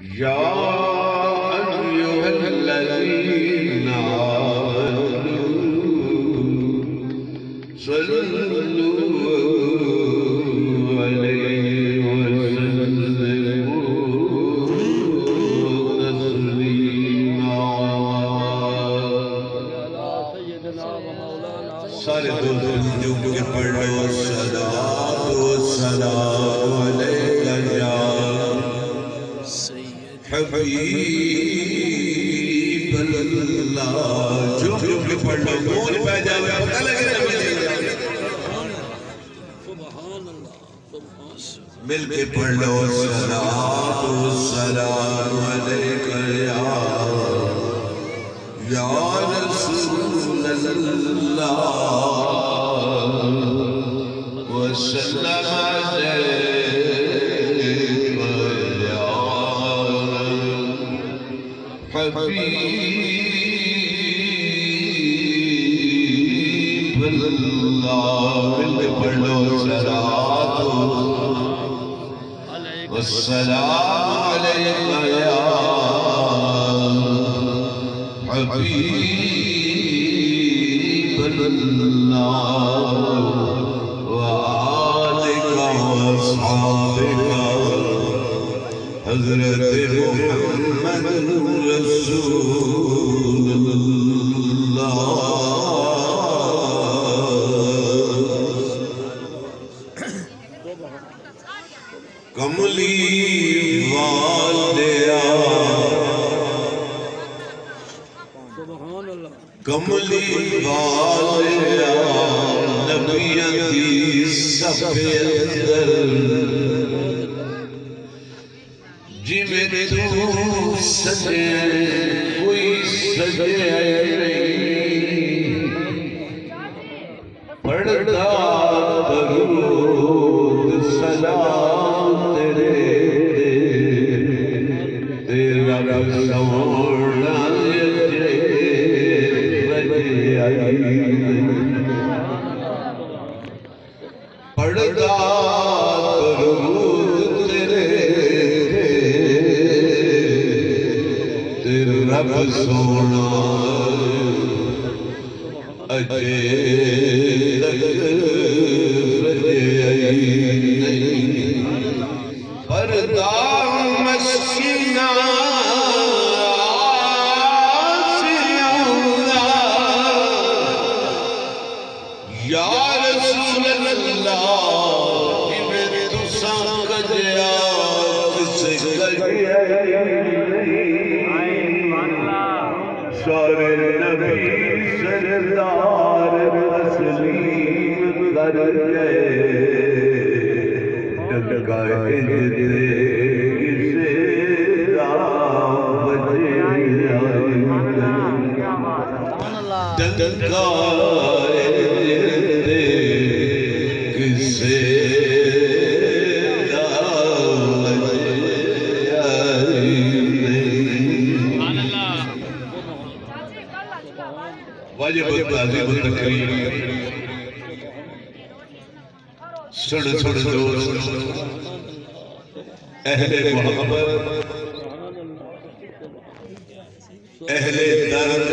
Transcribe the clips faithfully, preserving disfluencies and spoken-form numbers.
يا أيها الذين آمنوا صلوا عليه وسلموا تسليما. سارے دوست جھک کے پڑھ لو، الصلاۃ والسلام علیک یا حبیب اللہ۔ جھک جھک کے پڑھ لو، گونج پہ جاوے، پتہ لگے نبی دی۔ مل کے پڑھ لو، الصلاۃ والسلام علیک یا، یا رسول اللہ، وسلم علیک یا حبیب اللہ۔ مل کے پڑھ لو، الصلاۃ والسلام علیک یا حبیب اللہ، و آلک و اصحابک، حضرت محمد رسول اللہ۔ کملی والیا، سبحان اللہ۔ کملی والیا، نبیاں دی صف اندر، جویں توں سجے کوئی سجے نہیں۔ پڑھدا درود سلام تیرے تے، تے رب سوہݨا اچے وجے آئی۔ پڑھدا درود تیرے تے، تے رب سوہݨا اجے تک رجے آئی نہیں۔ پردہ مسکیناں آسیاں دا، یا رسول اللہ، جویں تساں کجیا، کسے کجیا نہیں۔ سارے نبی سردار تسلیم کر ڳئے، ڈنکا انج تے کسے دا وجیا۔ ڈنکا انج تے کسے دا وجیا نہیں۔ واجب التعظیم التکریم۔ سݨ سݨ دوست، اہل محبت، اہل درد،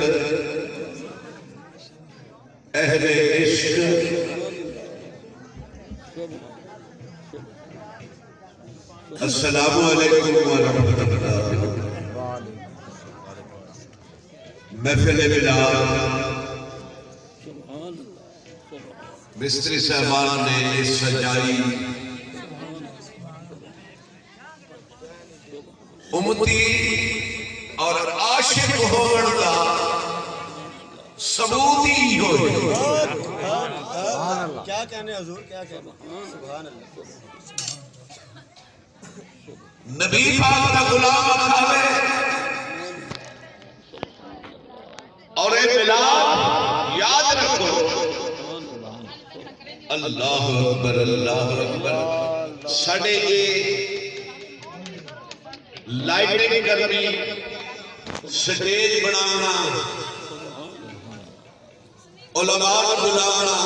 اہل عشق، السلام علیکم ورحمۃ اللہ۔ محفل میلاد مستری صاحبان نے سجائی، امتی اور عاشق ہووݨ دا ثبوت ہی ہوئے۔ کیا کہنے حضور، کیا کہنے۔ سبحان اللہ۔ نبی پاک دا غلام آکھاوے اور اے میلاد یاد رکھو۔ اللہ اکبر، اللہ اکبر۔ ساڈے اے لائٹنگ کرنی، سٹیج بناونا، علماء نوں بلاونا،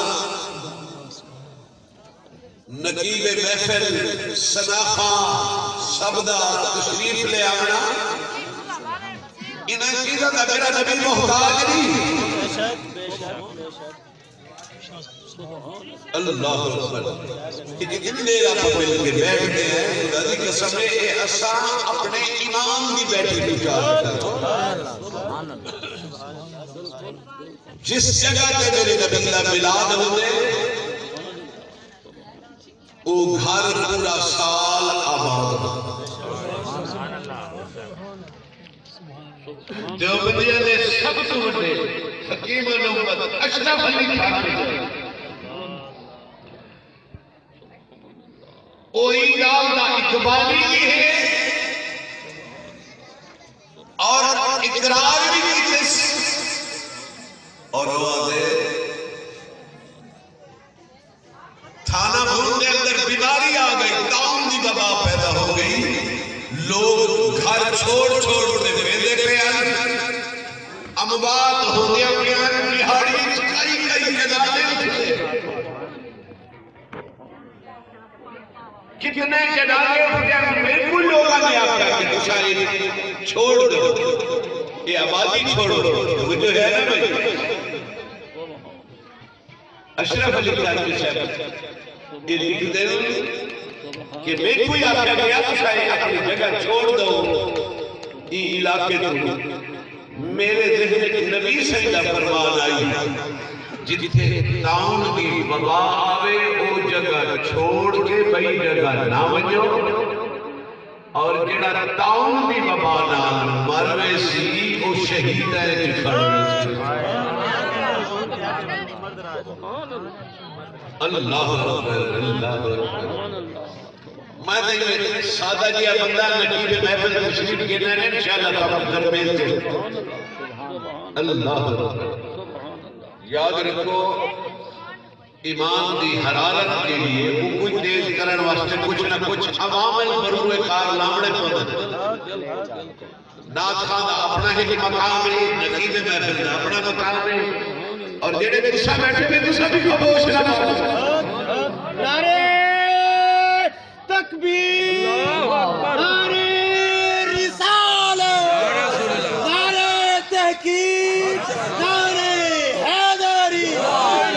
نقیب محفل ثنا خاں سبھ دا تشریف لے آوݨا، دا میرا نبی محتاج نہیں۔ اللہ اکبر۔ کہ جتنے آپ مل کے بیٹھ گئے ہیں، خدا دی قسم ہے، اے اساں اپنے امام دی بیٹھی نکال۔ جس جگہ تے میرے نبی دا میلاد ہوندے، او گھر پورا سال آباد۔ دیوبندیاں دے سب توں وݙے حکیم الامت اشرف علی تھانوی، اوہی ڳالھ دا اقبالی وی ہے اور اقرار وی کیتس۔ اور او آہدے، تھانہ بھون دے اندر بیماری آ ڳئی، طاعون دی وبا پیدا ہو ڳئی، لوگ گھر چھوڑ چھوڑ تے ویندے پئے ہن، اموات ہوندیاں پئیاں ہن، ݙیہاڑی وچ کئی کئی جنازے اٹھدے۔ کتنے جنازے اٹھدے ہن، میکوں لوگاں نے آکھیا کہ تساں اے چھوڑ ݙیو، اے آبادی چھوڑو، توجہ ہے نا بھائی؟ اشرف علی تھانوی صاحب اے لکھدے ہن کہ میکوں ہی آکھیا ڳیا، تساں اے اپݨی جگہ چھوڑ ݙیو، ایں علاقے توں۔ میرے ذہن وچ نبی سائیں دا فرمان آئی، جتھے طاعون دی وبا آوے، او جگہ چھوڑ کے ٻئی جگہ نہ ونڄو۔ اور جیڑھا طاعون دی وبا نال مر ویسی، او شہیداں اچ کھڑ ویسی۔ اللہ اکبر، اللہ اکبر۔ میں تے ایویں سادہ جیہا بندہ، نقیب محفل تشریف گھن آئے، انشاءاللہ تہاکوں درمیل تے۔ اللہ اکبر۔ یاد رکھو، ایمان دی حرارت جیڑھی ہے، اوکوں تیز کرݨ واسطے کجھ نہ کجھ عوامل، مروئے کار لاوݨے پوندن۔ نعت خواں دا اپݨا ہک مقام ہے، نقیب محفل دا اپݨا مقام ہے، اور جیڑھے تساں بیٹھے ہو، تساں وی خاموش نہ رہو۔ نعرہ تکبیر، نعرہ رسالت، نعرہ تحقیق، نعرہ حیدری،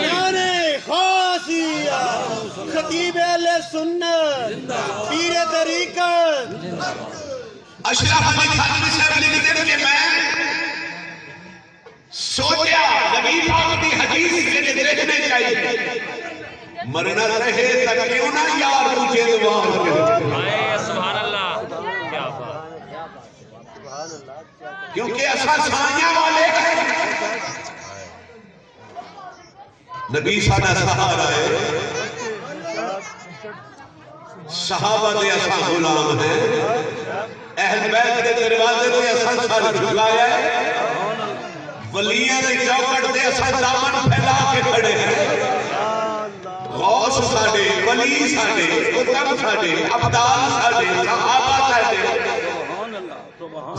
نعرہ خاصیہ، خطیب اہل سنت، پیر طریقت۔ اشرف علی تھانوی صاحب لکھدے کہ میں سوچیا، نبی پاک دی حدیث میݙے ذہن وچ آئی، مرݨا رہے تاں کیوں نہ یار کوں جند وار کرے۔ ہائے، سبحان اللہ، کیا بات۔ کیونکہ اساں سائیاں والے ہیں۔ نبی ساݙا سہارا ہے، صحابہ دے اساں غلام ہیں، اہل بیت دے دروازے تے اساں سر جھکایا ہے، ولیاں دی چوکھٹ تے اساں دامن پھیلا کے کھڑے ہیں۔ غوث ساݙے، ولی ساݙے، قطب ساݙے، ابدال ساݙے، صحابہ ساݙے۔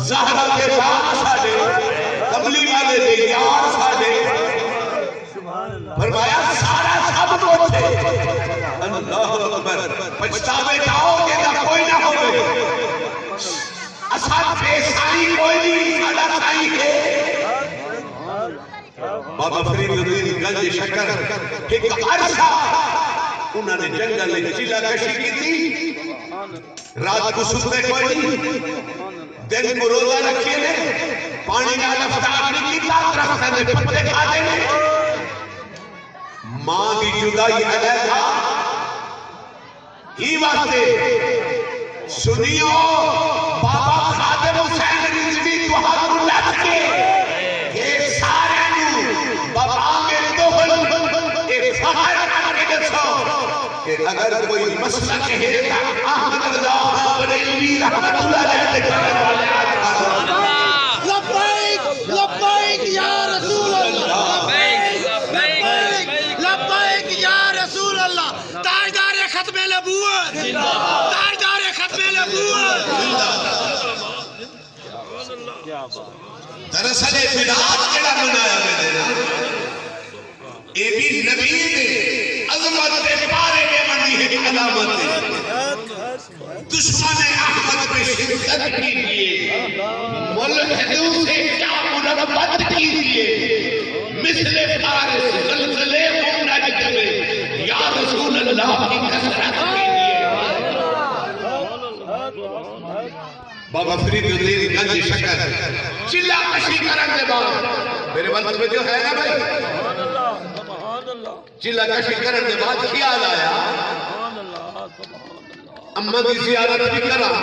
زہرا دے باغ ساݙے، کملی والے دے یار ساݙے۔ فرمایا، سارا سب کجھ ہے۔ اللہ اکبر۔ پچھتاوے دا او جیڑھا کوئی نہ ہووے۔ اساں بے سائیں کوئی نہیں، ساݙا سائیں ہے۔ بابا فرید الدین گنج شکر ہک عرصہ انہاں نے جنگل وچ چلہ کشی کیتی۔ رات کوں ستے کوئی نہیں، دن کوں روزہ رکھیے نے، پانی نال افطار نہیں کیتا، درختاں دے پتے کھادے نے۔ ماں دی جدائی علیحدہ، ایں واسطے سنیو، بابا خادم حسین رضوی تہاکوں ݙس کے، اے ساریاں نوں بابا کے دہل، اے فخر کر کے ݙسو۔ کہ اگر کوئی مسلک ہے تاں احمد رضا خان بریلوی رحمت اللہ علیہ دے کرݨ والے آج کل۔ لبیک، لبیک یا رسول اللہ۔ لبیک، لبیک، لبیک یا رسول اللہ۔ تاجدار ختم نبوت۔ تاجدار ختم نبوت۔ دراصل اے میلاد جیڑھا منایا ویندے نا، اے وی نبی دے عظمت دے پارے ݙیوݨ دی ہک علامت ہے۔ دشمن احمد پہ شدت کیجیے، ملحدوں سے کیا بد کیجیے، مثل فارس زلزلے کو نہ جتنے، یا رسول اللہ کی کثرت کیجیے۔ بابا فرید الدین گنج شکر چلا کشی کرن دے بعد، میرے ول توجہ ہے نا بھائی؟ چلا کشی کرن دے بعد خیال آیا، اماں دی زیارت بھی کراں۔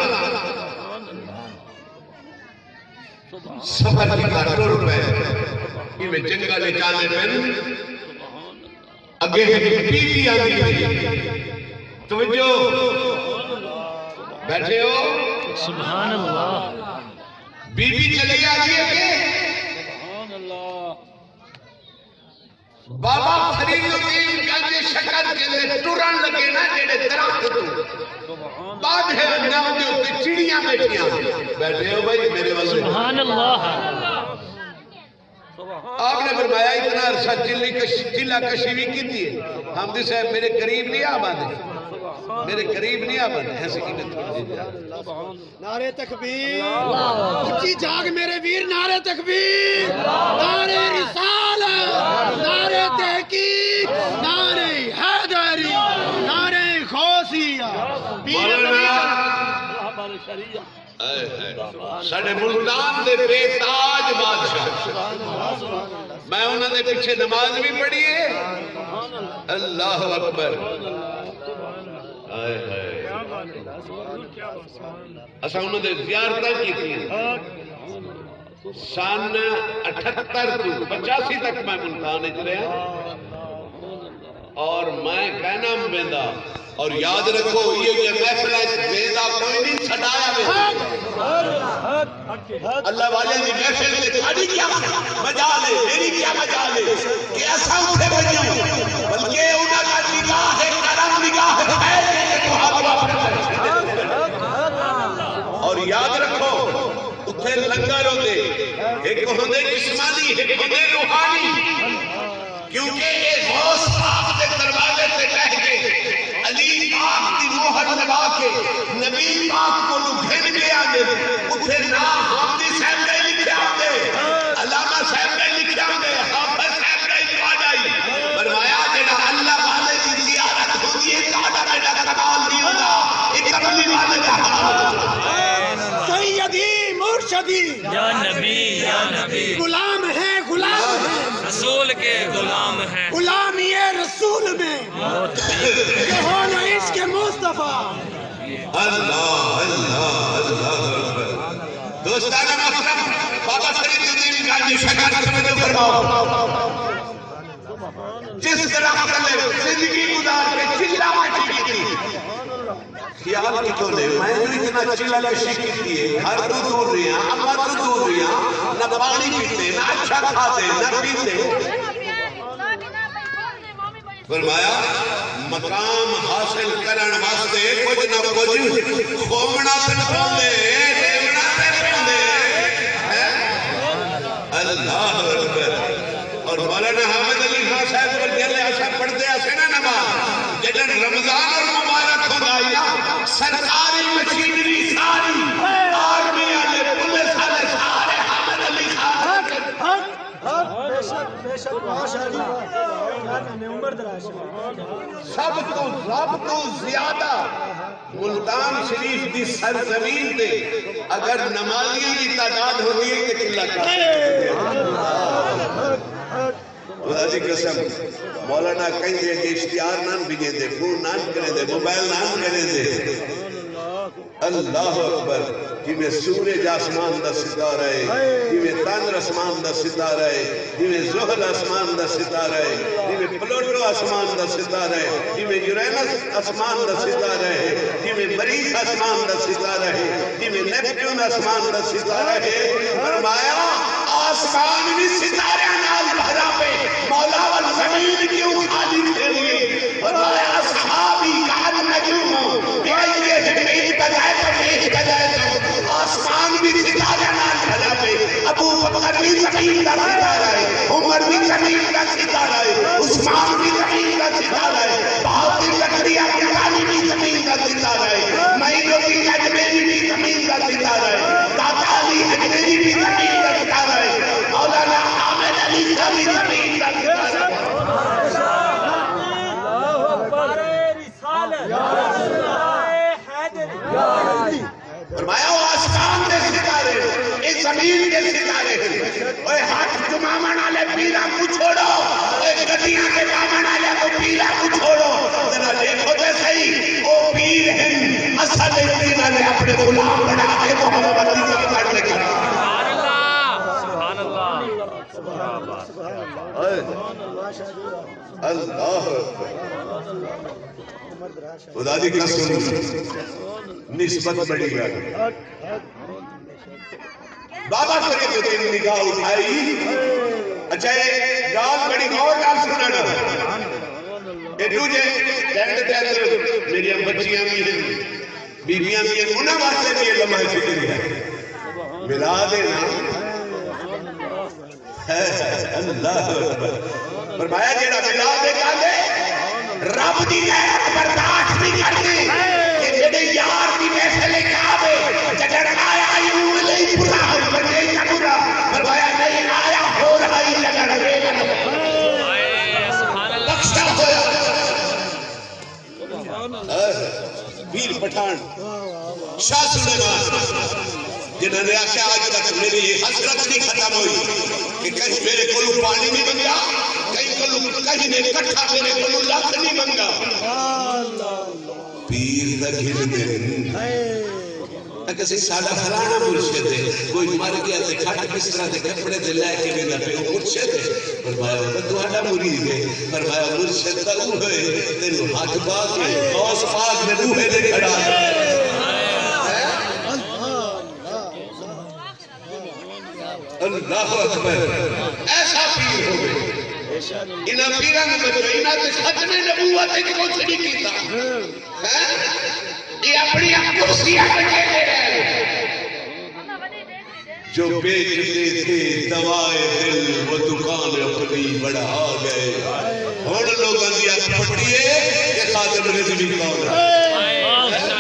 سفر کیتا، ٹر پئے۔ ایویں جنگل وچ آندے پن، اگے ہک بی بی آندی پئی۔ توجہ، بیٹھے ہو؟ سبحان اللہ۔ بی بی چلی آ گئی اگے۔ بابا فرید الدین گنج شکر جیلے ٹرن لگے نا، جیڑے درخت توں، باندھے نہ دے اتے چڑیاں بیٹھیاں۔ بیٹھے ہو بھائی میرے ول؟ سبحان اللہ۔ آپ نے فرمایا، اتنا عرصہ چلی کش-، چلا کشی بھی کیتی ہے۔ حمدی صاحب میرے قریب نہیں آ باندے، میرے قریب نہیں آ باندے، ایسے کی تھوڑی دیر۔ نعرہ تکبیر۔ اچی جاگ میرے ویر، نعرہ تکبیر، نعرہ رسالت، نعرہ تحقیق، نعرہ حیدری، نعرہ غوثیہ۔ پیر مولانا، ہائے ہائے۔ ساڈے ملتان دے بے تاج بادشاہ، میں انہاں دے پیچھے نماز بھی پڑھی ہے۔ اللہ اکبر۔ ہائے ہائے۔ اساں انہاں دے زیارتاں کیتیاں۔ سن اٹھہتر توں پچاسی تک میں ملتان وچ رہیا۔ اور میں کہنا ویندا، اور یاد رکھو، یہ، یہ محفل وچ ویندا کوئی نہیں، سݙایا ویندا۔ اللہ والے دی محفل تے ساݙی کیا مجال ہے، میری کیا مجال ہے کہ اساں اتھے ونڄوں، بلکہ انہاں دا نگاہ کرم، نگاہ خیر ہے کہ تہاکوں اپݨے اور یاد رکھو، اتھے لنگر ہوندے، ہک ہوندے جسمانی، ہک ہوندے روحانی۔ کیونکہ اے غوث پاک دے دروازے تے ٻہہ کے، علی پاک دی مہر لوا کے، نبی پاک کولوں گھن کے آندے۔ اتھے ناں حمدی صاحب دا ہی لکھیا ہوندے، علامہ صاحب دا ہی لکھیا ہوندے، حافظ صاحب دا ہی، تہاݙا ہی۔ فرمایا، جیڑھا اللہ والے دی زیارت ہوندی ہے، تہاݙا میݙا کمال نہیں ہوندا، اے کملی والے دا کمال ہوندا۔ سیدی مرشدی، یا نبی، یا نبی۔ غلام ہیں، غلام ہیں۔ رسول کے غلام ہیں۔ غلامی رسول میں۔ موت بھی۔ جو ہو نہ عشق مصطفیٰ۔ اللہ، اللہ، اللہ اکبر۔ دوستان محترم، بابا فرید الدین گنج شکر، توجہ فرماؤ۔ جس درخت تلے زندگی گزار کے چلا کشی کیتی۔ خیال کیتے ہوندے، میں جو اتنا چلا کشی کیتی ہے، گھر توں دور رہیا، اماں توں دور رہیا، نہ پاݨی پیتے، نہ اچھا کھادے، نہ پیتے۔ فرمایا، مقام حاصل کرݨ واسطے کجھ نہ کجھ کھووݨا تے پوندے، ݙیوݨا تے پوندے۔ ہیں؟ اللہ اکبر۔ اور مولانا حامد علی خان صاحب کول جیلے اساں پڑھدے ہاسے نا نماز، جݙݨ رمضان المبارک ہوندا ہئی نا، سرکاری مشینری ساری، آرمی والے، پولیس والے سارے حامد علی خان۔ بے شک، بے شک، ماشاءاللہ۔ کیا کہنے، عمر دراز۔ سب توں، رب توں زیادہ ملتان شریف دی سرزمین تے اگر نمازیاں دی تعداد ہوندی ہے تے قلعہ کافی۔ خدا دی قسم، مولانا کہیں دے اگے اشتہار نہ ونڄیندے، فون نہ کریندے، موبائل نہ کریندے۔ اللہ اکبر۔ جیویں سورج آسمان دا ستارہ ہے، جیویں چندر آسمان دا ستارہ ہے، جیویں زحل آسمان دا ستارہ ہے، جیویں پلوٹو آسمان دا ستارہ ہے، جیویں یورینس آسمان دا ستارہ ہے، جیویں مریخ آسمان دا ستارہ ہے، جیویں نیپٹیون آسمان دا ستارہ ہے۔ فرمایا، آسمان وی ستاریاں نال بھرا پئے، مولا ول زمین کیوں خالی پھیری ہے؟ فرمایا، اصحابی کالنجوم بأیہم اہتدیتم اہتدیتم۔ آسمان وی ستاریاں نال بھرا پئے۔ ابو بکر وی زمین دا ستارہ ہے، عمر وی زمین دا ستارہ ہے، عثمان وی زمین دا ستارہ ہے، بہاؤالدین زکریا گیلانی وی زمین دا ستارہ ہے، معین الدین اجمیری وی زمین دا ستارہ ہے، داتا علی اجمیری وی زمین دا ستارہ ہے۔ مولا پیر دے ستارے ہن۔ اوئے ہتھ چماوݨ آلے پیراں کوں چھوڑو، اوئے گݙیاں تے ٻاہوݨ آلیاں کوں پیراں کوں چھوڑو۔ ذرا ݙیکھو تے سہی، او پیر ہن، اصل وچ انہاں نے اپݨے غلام بݨا کے محمد دی قدر کر لڳے۔ سبحان اللہ، سبحان اللہ۔ اللہ اکبر۔ خدا دی قسم، نسبت بڑی ڳالھ۔ بابا فرید الدین نگاہ اٹھائی۔ اچھا، اے ڳالھ بڑی غور نال سݨݨ۔ اے ݙوجھے ٹینٹ دے اندر میریاں بچیاں وی ہن، بیبیاں وی ہن، انہاں واسطے وی اے لمحہ فکر ہے۔ ملا دے نا۔ اللہ اکبر۔ فرمایا، جیڑھا ملاد دے کاندے، رب دی غیرت برداشت نہیں کردی کہ جیڑھے یار دی محفل وچ آوے، جݙݨ آیا ہی اوں ویلے ہی برا ہئی، بندے ہی نہ برا۔ فرمایا، نہیں آیا، ہور ہئی جݙݨ ویلے بخشا ہویا۔ پیر پٹھان، شاہ سلیمان، جنہاں نے آکھیا، اڄ تک میری یہ حسرت نہیں ختم ہوئی کہ کہیں میرے کولوں پانی نہیں منگا، کہیں کولوں، کہیں نے کٹھا میرے کولوں لکھ نہیں منگا۔ پیر دا گھن دے۔ اگر سی ساڈا فلانا مرشد ہے، کوئی مر گیا تے کھٹ بسترا تے کپڑے تے لے کے ویندا پئے، او مرشد ہے؟ فرمایا، او تاں تہاڈا مرید ہے۔ فرمایا، مرشد تاں اوہو ہے، تینوں ہتھ پا کے غوث پاک دے بوہے تے کھڑا ہے۔ اللہ اکبر۔ ایسا پیر ہوے۔ انہاں پیراں نے بچو، انہاں تے ختم نبوت وچ کچھ نہیں کیتا۔ ہیں؟ یہ اپنی کرسیاں تے کھیلے رہے۔ جو بیچتے تھے دوائے دل، وہ دکان اپنی بڑھا گئے۔ ہن لوگاں دی اکھ پھٹی ہے کہ خادم رضوی کون ہے۔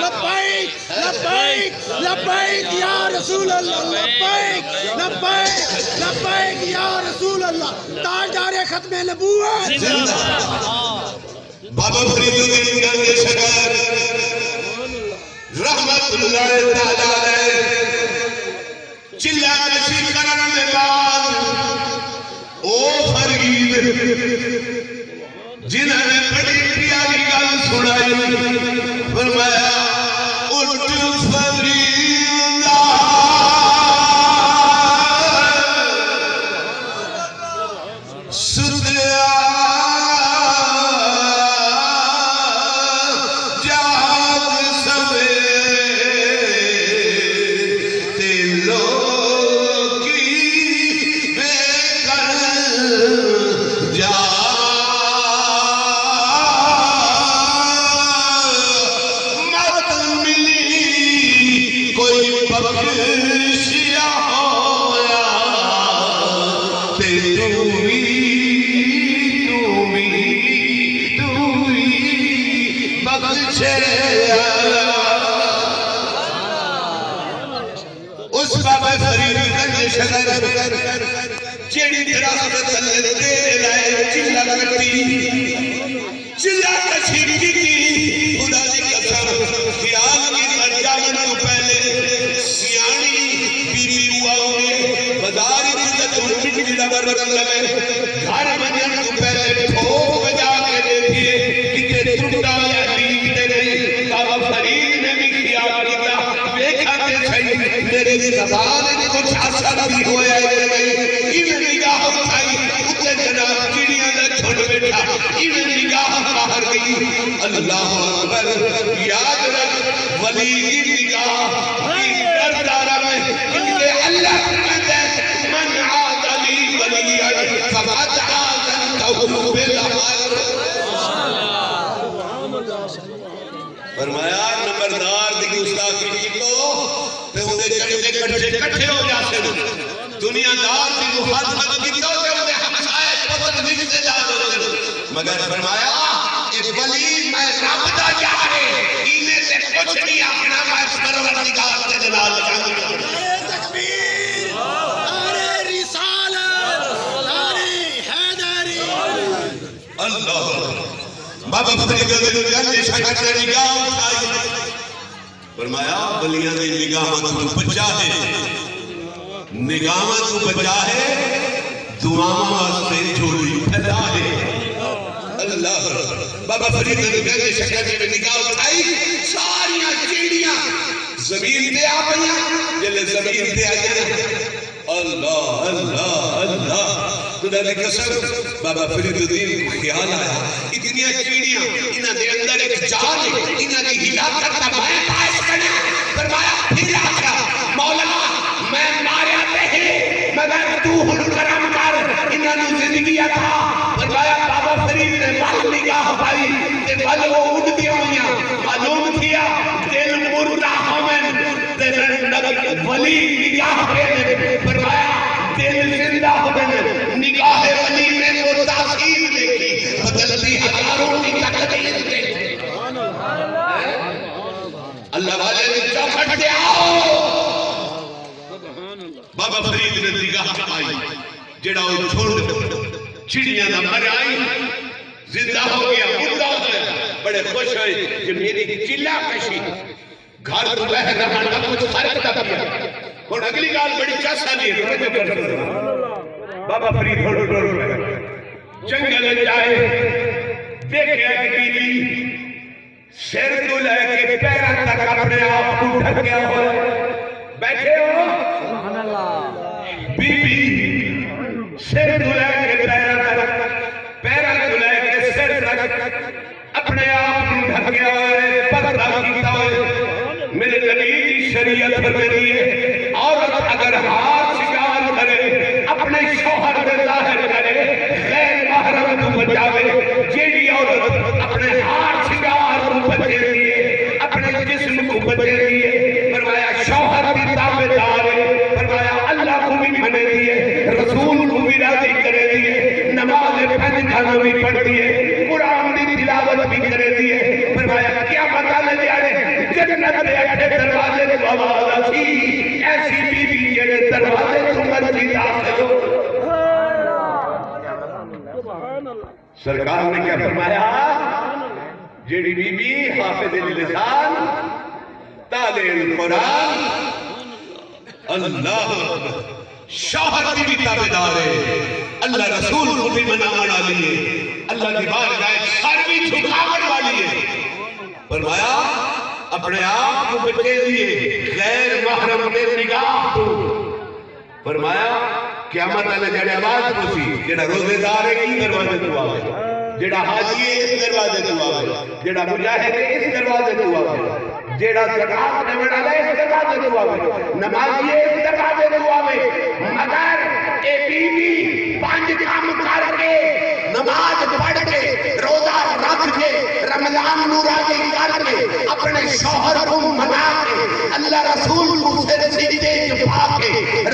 لبیک، لبیک، لبیک یا رسول اللہ، لبیک، لبیک، لبیک یا رسول اللہ، تاجدار ختم نبوت۔ زندہ باد۔ بابا فرید الدین گنج شکر رحمت اللہ تعالی علیہ، چلہ کشی کرݨ دے بعد او فرید جنہاں نے بڑی پیاری ڳالھ سݨائی، فرمایا، اٹھ فریدا، ستیا جاڳ سوے تے لوکی ویکھن جا۔ مت ملی کوئی بخشیا ہویا، تے توں وی، توں وی، توں وی بخشیا۔ اس بابا فرید گنج شکر جیڑھی درخت تلے تیرے لائے چلہ کٹی، چلہ کشی کیتی، خدا دی قسم، خیال کیتا جاوݨ توں پہلے سیاݨی بی بی بوا ہوندی ہے، بازار وچ جدوں ٹکڑی دا برتن لوے، گھر ونڄݨ توں پہلے ٹھوک وڄا کے ݙیکھیے کتے ٹرٹا ہویا ݙینہہ تے نہیں۔ بابا فرید نے وی خیال کیتا، ویکھاں تے سہی میری زبان وچ کجھ اثر وی ہویا ہے یا نہیں۔ ایویں نگاہ اٹھائی، اتے جناب چڑیاں دا جھنڈ ٻیٹھا، ایویں نگاہ ٻاہر ڳئی۔ اللہ اکبر، یاد رکھ، ولی دی نگاہ دی ڈردار میں، کیونکہ اللہ فرماتا ہے، من عاد لی ولیا فقد آذنتہ بالحرب۔ فرمایا، نمبردار دی گستاخی کیتو تے اوندے چمچے کٹھے، کٹھے ہو جاسن۔ دنیا دار دی مخالفت کیتو تے اوندے ہمسائے، پتر، رشتے دار ہو جاسن۔ مگر فرمایا، اے ولی میں رب دا یار ہے، اینے تے کچھ نہیں آکھنا، میں پروردگار دے نال جنگ کروں۔ نعرہ تکبیر، نعرہ رسالت، نعرہ حیدری۔ اللہ اکبر۔ بابا فرید گنج شکر نے نگاہ اٹھائی۔ فرمایا، ولیاں دی نگاہاں توں بچا ہے، نگاہاں توں بچا ہے، دعاواں واسطے جھولی پھیلا ہے۔ اللہ اکبر۔ بابا فرید نے گنج شکر جی میں نگاہ اٹھائی، ساریاں چیڑیاں زمین تے آ پئیاں۔ جلے زمین تے آئیاں، اللہ، اللہ، اللہ، خدا دی قسم، بابا فرید الدین کوں خیال آیا، اتنیاں چیڑیاں، انہاں دے اندر ایک جان ہے، انہاں دی ہلاکت دا میں باعث بنیا۔ فرمایا، پھر آکھیا، مولا، میں ماریا تے ہے، مگر توں ہݨ کرم کر، انہاں نوں زندگی عطا۔ فرمایا، بابا فرید نے ول نگاہ پائی تے ول او اݙدیاں ہوئیاں، معلوم تھیا دل مردہ ہوون۔ تے رنڈک ولی نگاہ پھیرے۔ فرمایا، دل زندہ ہوون، نگاہ ولی نے وہ تاثیر دیکھی، بدلتی ہزاروں کی تقدیر دیکھی۔ اللہ والے دی چوکھٹ تے آؤ۔ بابا فرید نے نگاہ پائی، جڑا او جھنڈ چڑیاں دا مریا ہئی، زندہ ہو گیا، مردہ ہویا۔ بڑے خوش ہوئے کہ میری چلا کشی۔ گھر توں ٻاہر رہݨ دا کجھ فرق تاں پیا۔ ہݨ اڳلی ڳالھ بڑی چس آلی ہے، توجہ کر۔ بابا فرید ہݨ ٹر پئے۔ جنگل وچ آئے، ݙیکھیا کہ بی بی سر توں لے کے پیراں تک اپݨے آپ کوں ڈھکیا ہوئے۔ ٻیٹھے ہو؟ بی بی سر توں لے کے پیراں تک، پیراں توں لے کے سر تک اپݨے آپ کوں ڈھکیا ہوئے، پردہ کیتا ہوئے۔ میرے نبی دی شریعت فرمیندی ہے، عورت اگر ہار سنگار کرے، اپݨے شوہر دے ظاہر کرے، غیر محرم کوں بچاوے۔ جیڑھی عورت اپݨے ہار سنگار کوں بچیندی ہے، اپݨے جسم کوں بچیندی ہے، فرمایا شوہر دی تابعدار ہے، فرمایا اللہ کوں وی منیندی ہے، رسول کوں وی راضی کریندی ہے، نماز پنج ٹھانوں وی پڑھدی ہے، قرآن دی تلاوت وی کریندی ہے۔ فرمایا قیامت والے ݙیہاڑے جنت دے اٹھے دروازے توں آواز آسی، ایسی بی بی جیڑھے دروازے توں مرضی داخل ہو۔ سرکار نے کیا فرمایا؟ جیڑھی بی بی حافظ لسان، تالع القرآن، اللہ اکبر، شوہر دی وی تابعدار ہے، اللہ رسول کوں وی مناوݨ والی ہے، اللہ دی بارگاہ وچ سر وی جھکاوݨ والی ہے۔ فرمایا اپݨے آپ کوں بچیندی ہے غیر محرم دے نگاہ توں۔ فرمایا، قیامت والے ݙیہاڑے آواز پوسی، جیڑھا روزے دار ہے، ایں دروازے توں آوے، جیڑھا حاجی ہے، اس دروازے توں آوے، جیڑھا مجاہد ہے، اس دروازے توں آوے، جیڑھا زکوٰۃ ݙیوݨ والا ہے، اس دروازے توں آوے، نمازی ہے، اس دروازے توں آوے۔ مگر اے بی بی پنج کم کر کے، نماز پڑھ کے، روزہ رکھ کے، رمضان نوں راضی کر کے، اپݨے شوہر کوں منا کے، اللہ رسول کوں سر سینے تے پا کے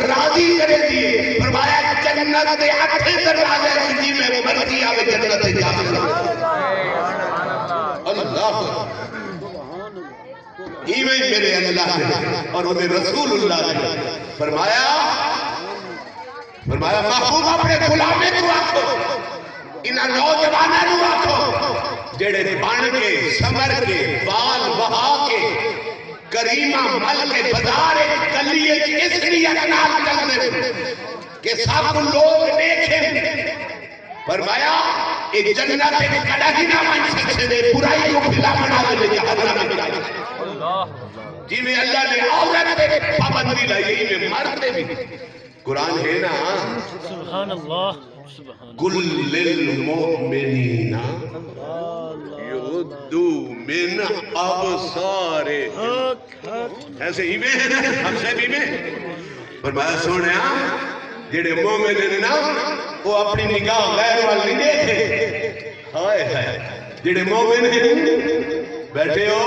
راضی کریندی ہے۔ فرمایا جنت دے اٹھے دروازے توں جیویں مرضی آوے جنت دے داخل۔ اللہ، ایویں میرے اللہ نے اور اودے رسول اللہ نے فرمایا۔ فرمایا، محبوب اپݨے غلامیں کوں آکھو، انہاں نوجواناں نوں آکھو، جیڑھے بݨ کے، سنور کے، وال وہا کے، کریمہ مل کے بازار وچ، گلی وچ اس نیت نال چلدے ہن کہ ساکوں لوک ݙیکھن۔ فرمایا، اے جنت وچ کݙاہیں نہ ونڄ سڳسن، برائی کوں پھیلاوݨ والے نے جہنم وچ ونڄ سڳسن۔ جیویں اللہ نے عورت تے پابندی لائی، ایویں مرد تے وی۔ قرآن ہے نا؟ سبحان اللہ، سبحان اللہ۔ قل للمؤمنین یغضوا من ابصارہم۔ ایسے ہی میں، ہم سے بھی میں۔ فرمایا، سوہݨیا، جیڑھے مومن ہن نا، او اپݨی نگاہ غیر ول نہیں ݙیکھدے۔ ہائے ہائے، جیڑھے مومن ہن، ٻیٹھے ہو،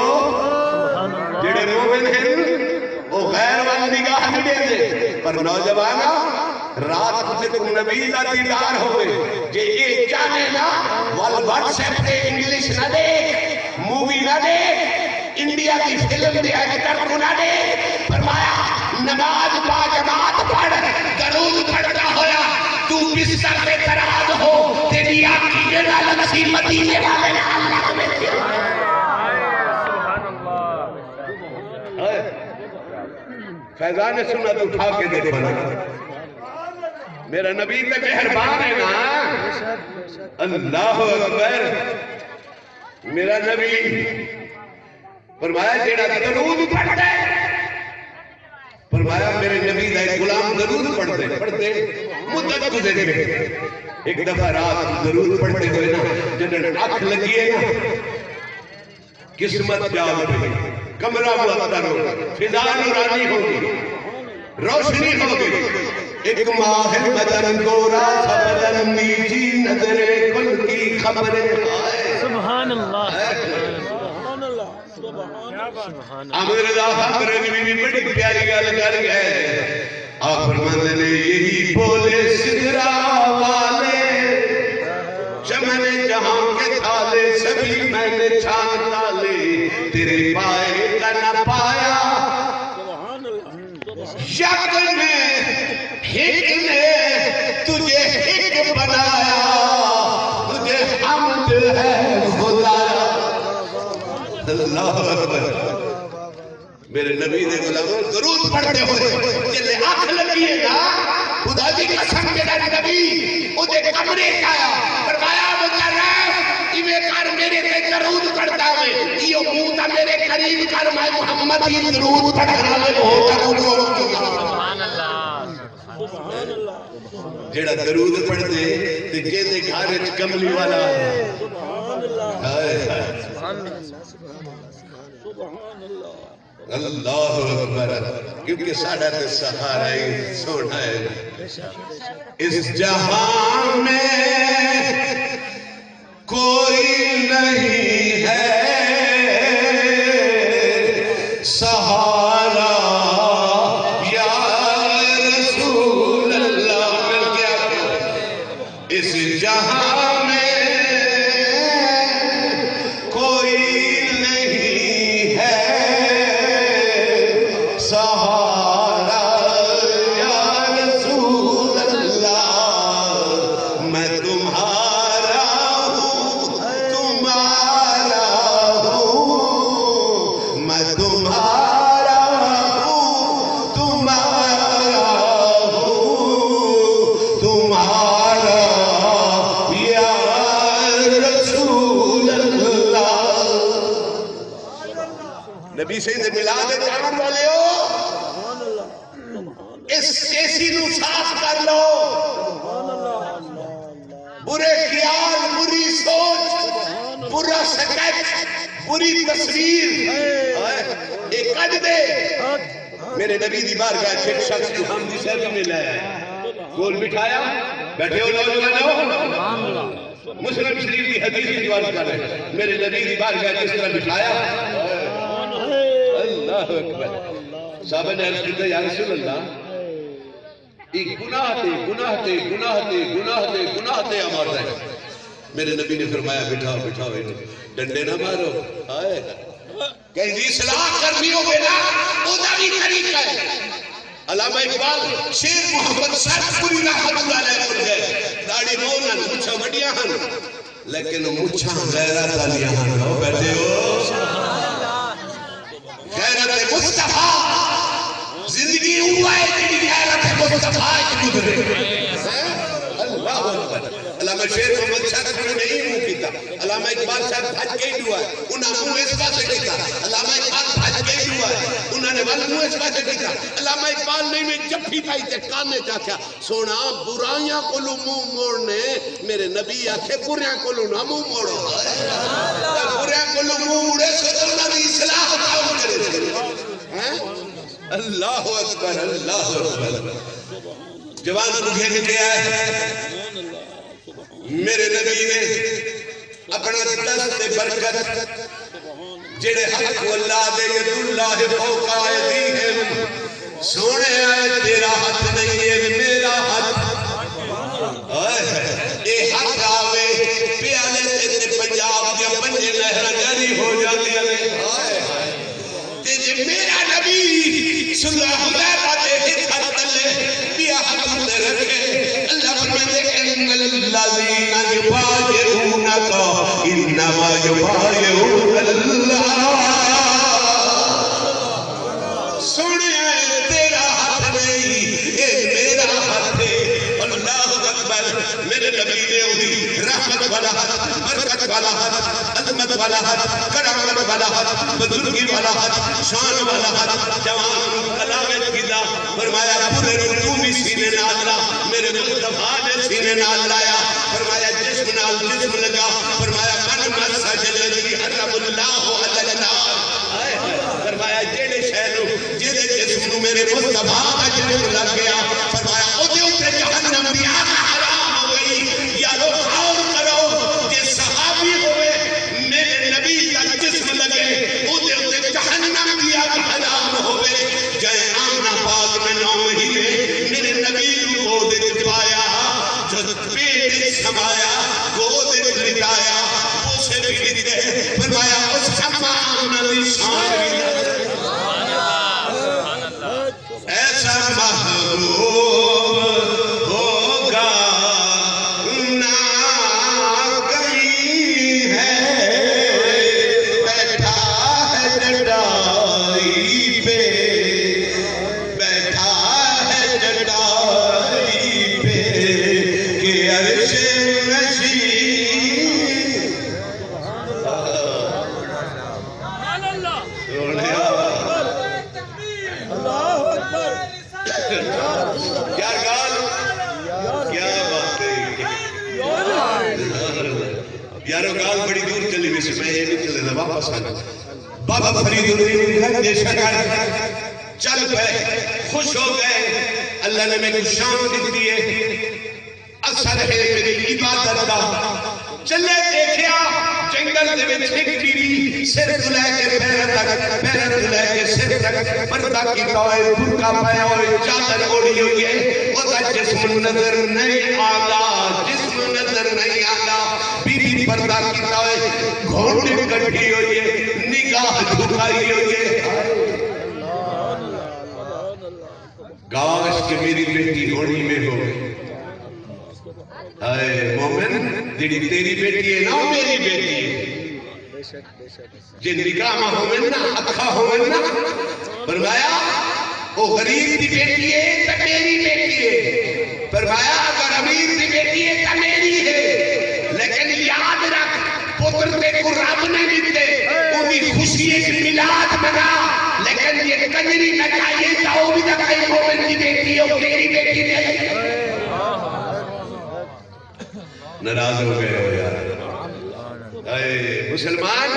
جیڑھے مومن ہن، او غیر ول نگاہ نہیں ݙیندے۔ پر نوجواناں، رات کوں تیکوں نبی دا دیدار ہووے، جے اے چاہنے نا، ول واٹس ایپ تے انگلش نہ ݙیکھ، مووی نہ ݙیکھ، انڈیا دی فلم دے ایکٹر کوں نہ ݙیکھ۔ فرمایا، نماز با جماعت پڑھ، درود پڑھدا ہویا توں بستر تے دراز ہو، تیݙی آکھی دے نال لسی مدینے والے نال لڳ ویندی۔ اذان سنت اٹھا کے دیکھو نا۔ میرا نبی تے مہربان ہے نا۔ اللہ اکبر۔ میرا نبی فرمایا، جیڑا درود پڑھدا ہے، فرمایا، میرے نبی دا ایک غلام درود پڑھدے پڑھدے مدت گزر گئی۔ ایک دفعہ رات درود پڑھدے ہوئے نا، جڈن اکھ لگی ہے نا، قسمت جاگ پئی، کمرہ معطر ہو گیا، فضا نورانی ہو گئی، روشنی ہو گئی۔ ایک ماہ بدن گورا تھا، بدن میٹھی نظر کل کی خبریں۔ سبحان اللہ۔ سبحان اللہ۔ سبحان اللہ۔ امر دا خبر بھی بڑی پیاری گل کر گئے۔ آ فرماندے نے، یہی بولے سدرا والے، چمن جہاں کے تھالے، سبھی میں نے چھان ڈالے، تیرے پائے کا نہ پایا۔ یک نے، ہک نے تجھے ہک بنایا، تجھے حمد ہے خدایا۔ اللہ اکبر۔ میرے نبی دے غلاموں، درود پڑھدے ہوئے جلے اکھ لگی ہے نا، خدا دی قسم، جیڑا نبی اوندے کمرے اچ آیا، فرمایا، مطرف، ایویں کر، میرے تے درود پڑھدا ہوئے، ایہو منہ تاں میرے قریب کر، میں محمد دی درود پڑھن والے ہو کر اٹھو۔ سبحان اللہ۔ جیڑا درود پڑھدے تے جیندے گھر اچ کملی والا آئے۔ ہائے ہائے۔ اللہ اکبر۔ کیونکہ ساڈا تے سہارا ہی سوہݨا ہے۔ اس جہاں میں کوئی نہیں ہے سہارا یا رسول اللہ۔ مل کے آکھو۔ اس جہاں میں کوئی نہیں ہے سہارا یا رسول اللہ، میں تمہارا ہوں، تمہارا ہوں، میں تمہارا ہوں، تمہارا ہوں، تمہارا یا رسول اللہ۔ نبی سائیں دے میلاد تے آوݨ والے ہو، اس اے سی نو صاف کر لو۔ برے خیال، بری سوچ، برا سکیچ، بری تصویر، اے کڈھ دے۔ میرے نبی دی بارگاہ اچ ہک شخص کوں حمدی صاحب نے لے آیا، کول بٹھایا، بیٹھے ہو نوجوانو؟ مسلم شریف دی حدیث دی عرض کر رہے، میرے نبی دی بارگاہ اچ اس طرح بٹھایا۔ اللہ اکبر۔ صحابہ نے عرض کیتا، یا رسول اللہ، اے گناہ تے، گناہ تے، گناہ تے، گناہ تے، گناہ تے آواردا ہے۔ میرے نبی نے فرمایا، بٹھاؤ، بٹھاؤ، اینوں ڈنڈے نہ مارو۔ ہائے۔ کہیں دی اصلاح کرنی ہووے نا، او دا وی طریقہ ہے۔ علامہ اقبال، شیر محمد سرخپوری رحمت اللہ علیہ کول گئے۔ داڑھی مول ہن، مچھاں وڈیاں ہن، لیکن مچھاں غیرت آلیاں ہن۔ او بیٹھے ہو۔ غیرت مصطفیٰ، زندگی اوہ ہے جیڑھی غیرت مصطفیٰ اچ گزرے۔ اللہ اکبر۔ علامہ شیر محمد سرخپوری نے ایں منہ کیتا۔ علامہ اقبال صاحب بھڄ کے ݙو آئے، انہاں منہ اس پاسے کیتا۔ علامہ اقبال بھڄ کے ݙو آئے، انہاں نے ول منہ اس پاسے کیتا۔ علامہ اقبال نے میں جفی پائی تے کانے چ آکھیا، سوہݨا، برائیاں کولوں منہ موڑنے، میرے نبی آکھے، بریاں کولوں نہ منہ موڑو۔ تے بریاں کولوں منہ موڑے سو تے انہاں دی اصلاح کون کرے؟ ہیں؟ اللہ اکبر، اللہ اکبر۔ جواناں نوں گھن کے آئے۔ میرے نبی نے اپݨا دست برکت، جیڑھے ہتھ کوں اللہ دے، ید اللہ فوق ایدیہم، سوہݨے آئے، تیرا ہتھ نہیں ہے، میرا ہتھ۔ ہائے، اے ہتھ آوے، پیالے تے تے پنجاب دیاں پنجے نہراں جاری ہو جاندیاں نے۔ ہائے۔ تے جے میرا نبی صلح حدیبیہ دے ہک ہتھ تلے، ٻیا ہتھ اتے رکھے، اللہ فرمیندے، ان الذین یبایعونک انما یبایعون اللہ۔ سوہݨے، تیرا والا ہتھ، کرامت والا ہتھ، بزرگی والا ہتھ، شان والا ہتھ، جوان نوں گلا وچ گھدا، فرمایا، بوڑھے نوں توں وی سینے نال لا، میرے مصطفیٰ نے سینے نال لایا، فرمایا، جسم نال جسم لگا، فرمایا، من مس جلدی حرم اللہ علی النار۔ ہائے ہائے۔ فرمایا، جیڑھے شے نوں، جیڑھے جسم نوں میرے مصطفیٰ دا جسم لگ گیا، فرمایا، اوندے اتے جہنم دی اگ حرام ہو گئی۔ یارو، غور کرو، جے صحابی ہووے، میرے نبی دا جسم لگے، اوندے اتے جہنم دی اگ حرام ہووے۔ جئیں آمنہ پاک نے نو مہینے میرے نبی نوں گود وچ پایا، جد پیٹ وچ سمایا، گود وچ لٹایا، بوسے وی ݙتے، فرمایا، اس اماں آمنہ دی شان وی ݙسو۔ ایسا محبوب ہوگا نہ کہیں ہے، بیٹھا ہے چٹائی پہ، بیٹھا ہے چٹائی پہ کہ عرش نشین۔ سبحان اللہ۔ سوہݨیا۔ اللہ اکبر۔ یار ڳالھ، کیا بات ہے۔ یارو، ڳالھ بڑی دور چلی ویسی، میں اے نکلے دا واپس آ جاں۔ بابا فرید الدین گنج شکر چل پئے، خوش ہو ڳئے، اللہ نے میکوں شان ݙتی ہے۔ اثر ہے میری عبادت دا۔ چلے ݙیکھیا، جنگل دے وچ ہک بی بی سر توں لے کے پیراں تک، پیراں توں لے کے سر تک پردہ کیتا ہوئے، برقع پایا ہوئے، چادر اوڑھی ہوئی ہے، اودا جسم نظر نہیں آندا، جسم نظر نہیں آندا۔ بی بی پردہ کیتا ہوئے، گھنڈ کڈھی ہوئی ہے، نگاہ جھکائی ہوئی ہے۔ کاش کہ میری بیٹی ہوݨی میں ہووے۔ ہائے مومن، جیڑھی تیری بیٹی ہے نا، او میری بیٹی ہے۔ جے نگاہاں ہوون نا، اکھاں ہوون نا، فرمایا، او غریب دی بیٹی ہے تاں میری بیٹی ہے۔ فرمایا، اگر امیر دی بیٹی ہے تاں میری ہے۔ لیکن یاد رکھ، پتر تیکوں رب نے ݙتے، اوندی خوشی اچ میلاد منا، لیکن جے کنجری نچائیے تاں او وی تاں کئی مومن دی بیٹی ہے، او تیری بیٹی نہیں۔ ناراض ہو ڳئے ہو یار۔ اے مسلمان،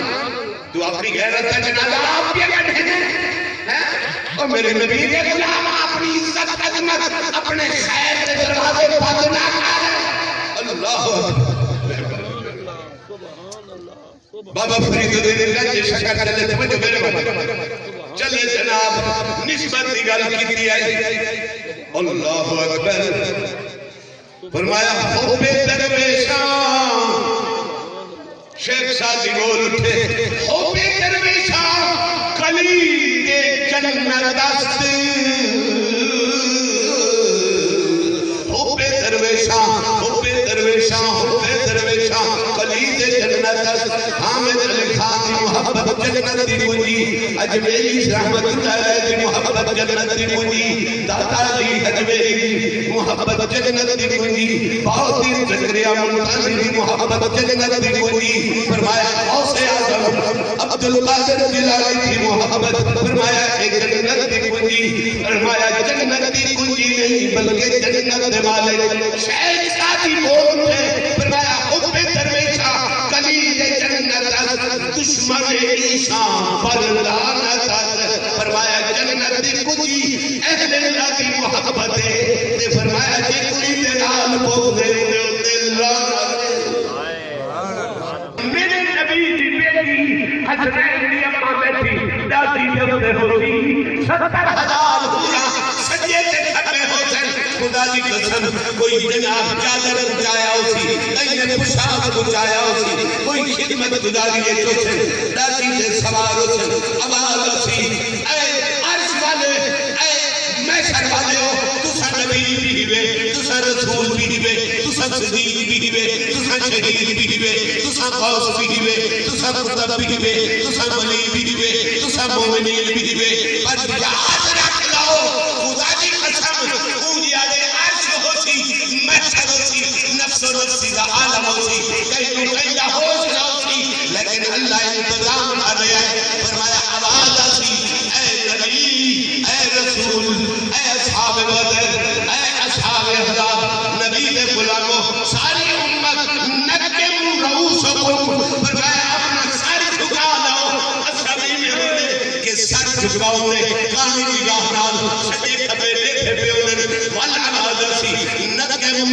تو اپݨی غیرت دا جنازہ آپ پیا کڈھیندے ہیں؟ او میرے نبی دے غلام، اپݨی عزت عظمت، اپݨے خیر دے دروازے بند نہ کر۔ اللہ اکبر۔ بابا فرید الدین گنج شکر چلے، توجہ میرے بابا۔ چلے جناب، نسبت دی ڳالھ کیتی ہے۔ اللہ اکبر۔ فرمایا، حب درویشاں، شیخ سعدی بول اٹھے، حب درویشاں کلی دے جنت است۔ حب درویشاں، حب درویشاں، حب درویشاں کلی دے جنت است۔ حامد علی خان دی محبت جنت دی کنجی، اجمیری رحمت اللہ علیہ دی محبت جنت دی کنجی، داتا علی ہجویری دی محبت جنت دی کنجی، بہاؤالدین زکریا ملتانی دی محبت جنت دی کنجی۔ فرمایا، غوث اعظم عبدالقادر جیلانی دی محبت، فرمایا، اے جنت دی کنجی۔ فرمایا، جنت دی کنجی نہیں، بلکہ جنت دے مالک شیخ سعدی بول اٹھے، فرمایا، حب درویشاں کلی دے جنت است، دشمن عیسیٰ پر لعنت است۔ فرمایا، جنت دی کنجی اہل اللہ دی محبت ہے۔ تے فرمایا، جے کڑی دے نال بغض ہے، اوندے اتے لعنت۔ میرے نبی دی بیٹی حسنین دی اماں بیٹھی، ݙاڈھی دے اتے ہوسی، ستر ہزار حوراں سڄے تے کھٻے ہوسن۔ خدا دی قسم، کوئی جناب چادر کوں چایا ہوسی، کہیں نے پوشاک کوں چایا ہوسی، کوئی خدمت گزاری اچ ہوسن، ݙاڈھی تے سوار ہوسن، آواز ہوسی، اے عرش والے، اے محشر والیو، تساں نبی بھی ہیوے، تساں رسول بھی ہیوے، تساں صدیق بھی ہیوے، تساں شہید بھی ہیوے، تساں غوث بھی ہیوے، تساں قطب بھی ہیوے، تساں ولی بھی ہیوے، تساں مومنین بھی ہیوے، پر یاد رکھ لو، خدا دی قسم، اوں ݙیہاڑے عرش ہوسی، محشر ہوسی، نفس و نفسی دا عالم ہوسی، کہیں کوں کہیں دا ہوش نہ ہوسی، لیکن اللہ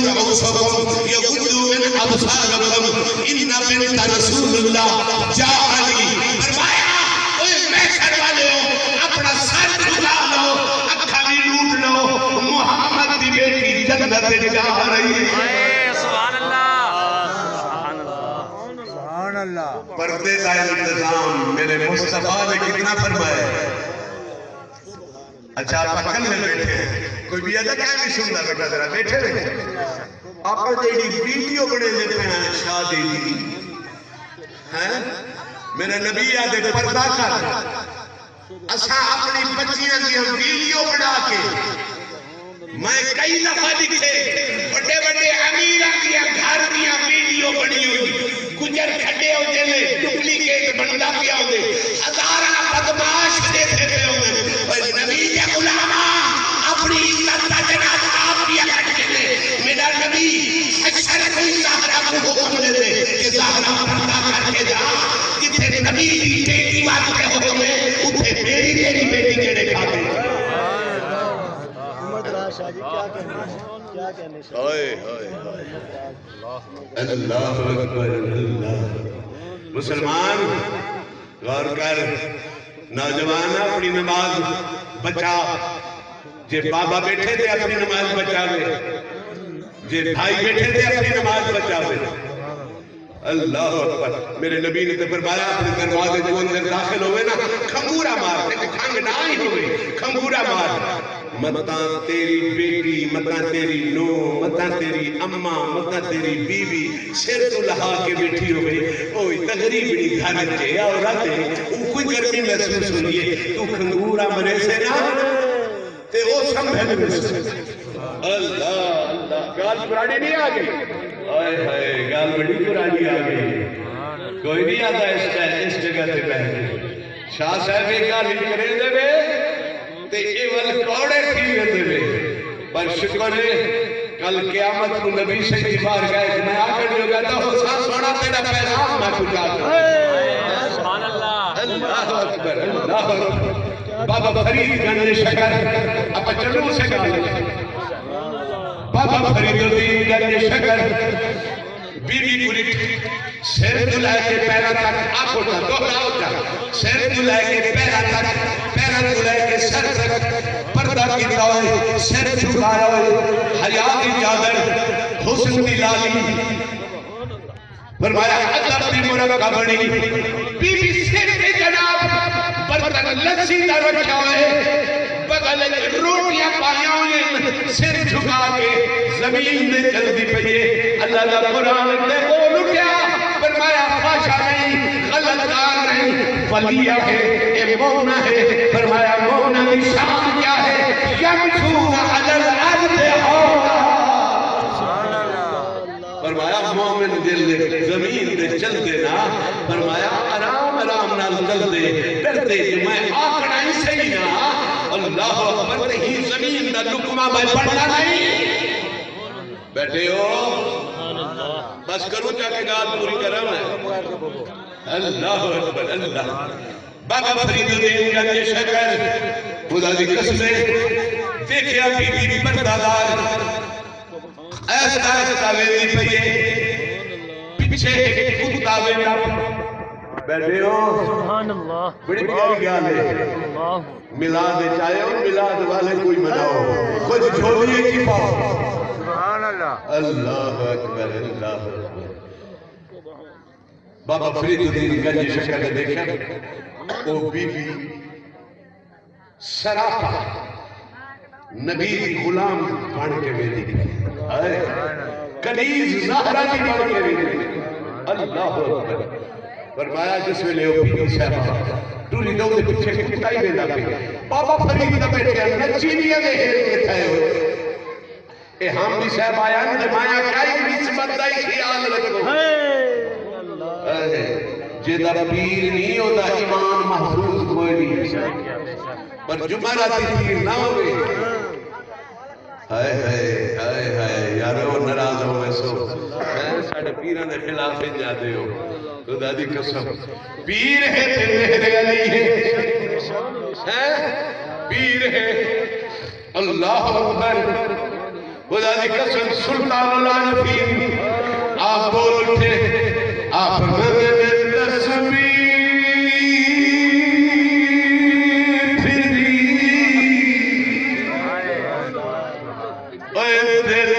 رؤوسکم یغضوا من ابصارکم ان بنت رسول اللہ جاءنی۔ فرمایا، اوے محشر والیو، اپݨا سر جھکا لو، اکھاں وی لوٹ لو، محمد دی بیٹی جنت وچ جا رہی ہے۔ سبحان اللہ، سبحان اللہ، سبحان اللہ۔ پردے دا انتظام میرے مصطفیٰ نے کتنا فرمایا ہے۔ اچھا، آپ کلے بیٹھے ہیں، کوئی بھی ادا کیا نہیں سنتا بیٹا، ذرا بیٹھے رہے۔ آپ جیڑی ویڈیو بنے دے پے ہیں شادی دی، ہیں؟ میرے نبی آدھے پردہ کر۔ اساں اپنی بچیاں دیاں ویڈیو بنا کے، میں کئی دفعہ ݙٹھے، وݙے وݙے امیراں دیاں گھر دیاں ویڈیو بݨی ہوئی، گجر کھڈے ہوندے نے، ڈپلیکیٹ بݨدا پیا ہوندے، ہزاراں بدمعاش ݙیہدے پئے ہوندن۔ اوئے نبی دے غلاماں، اپݨی عزت دا جنازہ آپ پیا کڈھدے نے۔ میݙا نبی حشر کوں زہرا کوں حکم ݙیندے کہ زہرا پردہ کر کے جا، جتھے نبی دی بیٹی واسطے حکم ہے، اتھے میری تیری بیٹی کیڑھے کھاتے؟ محمد راج شاہ جی، کیا کہنے، کیا کہنے؟ ہائے، ہائے، ہائے۔ اللہ اکبر، اللہ۔ مسلمان، غور کر، نوجوان اپݨی نماز بچا۔ جے بابا بیٹھے تے اپݨی نماز بچاوے، جے بھائی بیٹھے تے اپݨی نماز بچاوے۔ اللہ اکبر۔ میرے نبی نے تے فرمایا، اپݨے دروازے چوں اندر داخل ہووے نا، کھنگورا مار، تے کھنگ نہ ہی ہووے، کھنگورا مار۔ متاں تیری بیٹی، متاں تیری نو، متاں تیری اماں، متاں تیری بیوی سر توں لہا کے بیٹھی ہووے، اوئے تاں غریبݨی گھر اچ ہے، عورت ہے، اوکوں گرمی محسوس ہوندی ہے، توں کھنگورا مریسے نا تے او سنبھل ویسے۔ اللہ، اللہ، ڳالھ پراݨی نہیں آ ڳئی؟ ہائے ہائے، ڳالھ بڑی پراݨی آ ڳئی۔ کوئی نہیں آندا اس ٹائم، اس جگہ تے ٻہہ کے۔ شاہ صاحب اے ڳالھ ہی کریندے وے تے اے ول کوڑے تھی ویندے وے۔ پر شکر ہے، کل قیامت کوں نبی سئیں دی بارگاہ اچ میں آکھݨ جوڳا تاں ہوساں، سوہݨا تیݙا پیغام میں پڄا ݙیواں۔ سبحان اللہ۔ اللہ اکبر، اللہ اکبر۔ بابا فرید گنج شکر، آپاں چلوں اسے ڳالھ۔ بابا فرید الدین گنج شکر، بی بی کوں ݙٹھے، سر توں لے کے پیراں تک، آکھو نا، دوہراؤ نا، سر توں لے کے پیراں تک، پیراں توں لے کے سر تک پردہ کیتا ہوئے، سر جھکایا ہوئے، حیا دی چادر، حسن دی لالی۔ فرمایا، ادب دی مرکبݨی۔ بی بی سر تے جناب برتن لسی دا رکھیا ہوئے، بغل اچ روٹیاں پائیاں ہوئن، سر جھکا کے زمین تے چلدی پئی ہے۔ اللہ دا قرآن تے او لٹیا، فرمایا، فحشہ نہیں، غلط کار نہیں، ولیہ ہے، اے مومنہ ہے۔ فرمایا، مومنہ دی شان کیا ہے؟ یمشون علی الارض ہونا۔ فرمایا، مومن جیلے زمین تے چلدے نا، فرمایا، آرام آرام نال چلدے، ݙردے جو میں آکھݨا ہی صحیح نا، اللہ اکبر، تے ہی زمین دا لقمہ میں بݨنا نہیں۔ بیٹھے ہو؟ بس کروں جا کے ڳالھ پوری کراں میں۔ اللہ اکبر، اللہ۔ بابا فرید الدین گنج شکر، خدا دی قسم ہے، ویکھیا بی بی پردہ دار، آہستہ آہستہ ویندی پئی ہے، پچھے ہک کتا ویندا پیا۔ بیٹھے ہو؟ سبحان اللہ۔ بڑی پیاری ڳالھ ہے۔ اللہ۔ میلاد اچ آئے ہو، میلاد والے کوئی مناؤ، کجھ جھولی اچ ہی پاؤ۔ سبحان اللہ۔ اللہ اکبر، اللہ اکبر۔ بابا فرید الدین گنج شکر نے ݙیکھیا، او بی بی سراپا نبی دی غلام بݨ کے ویندی پئی۔ ہائے، کنیز زہرا دی بݨ کے ویندی پئی۔ اللہ اکبر۔ فرمایا، جس ویلے او بی بی صاحبہ ٹری تے اوندے پچھے کتا ہی ویندا پیا۔ بابا فرید دا بیٹھیا، نچینیاں دے ہیل کے تھئے ہوئے۔ اے حامی صاحب آیا نا، جمایا کائی نسبت دا ہی خیال رکھو۔ اے، جیدا پیر نہیں ہوندا، ایمان محفوظ کوئی نہیں۔ پر جمعہ راتی پیر نہ ہوے۔ ہائے ہائے، ہائے ہائے، یارو ناراض ہو ویسو۔ ہیں، ساڈے پیراں دے خلاف ہی جاندے ہو۔ خدا دی قسم۔ پیر ہے تے مہر علی ہے۔ ہیں؟ پیر ہے۔ اللہ اکبر۔ خدا دی قسم، سلطان العارفین آپ بول اٹھے، آپ فرمیندے نے، تسبیح پھری، اے دل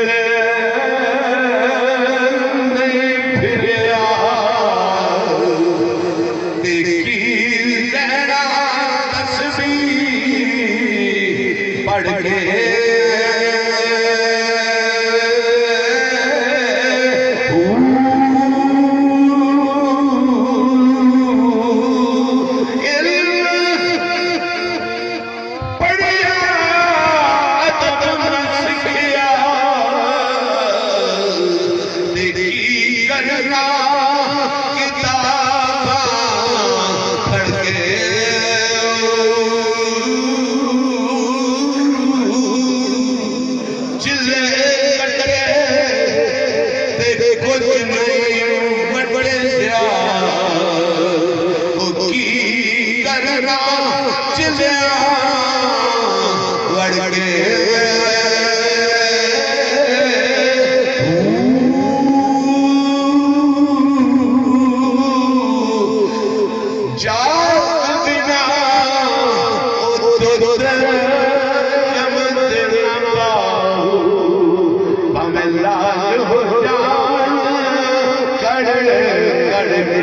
نہیں پھریا، تے کی لینا تسبیح پڑھ کے۔ علم پڑھیا، ادب سکھیا، تے کی کرنا کتاباں پڑھ کے۔ چلے کٹے تے کجھ نہیں بچیا، او کی کرنا چلیا وڑ کے۔ جات بنا او دودھ نمک نہ پاؤ، بھاویں لال ہو جان کڑ کڑ کے۔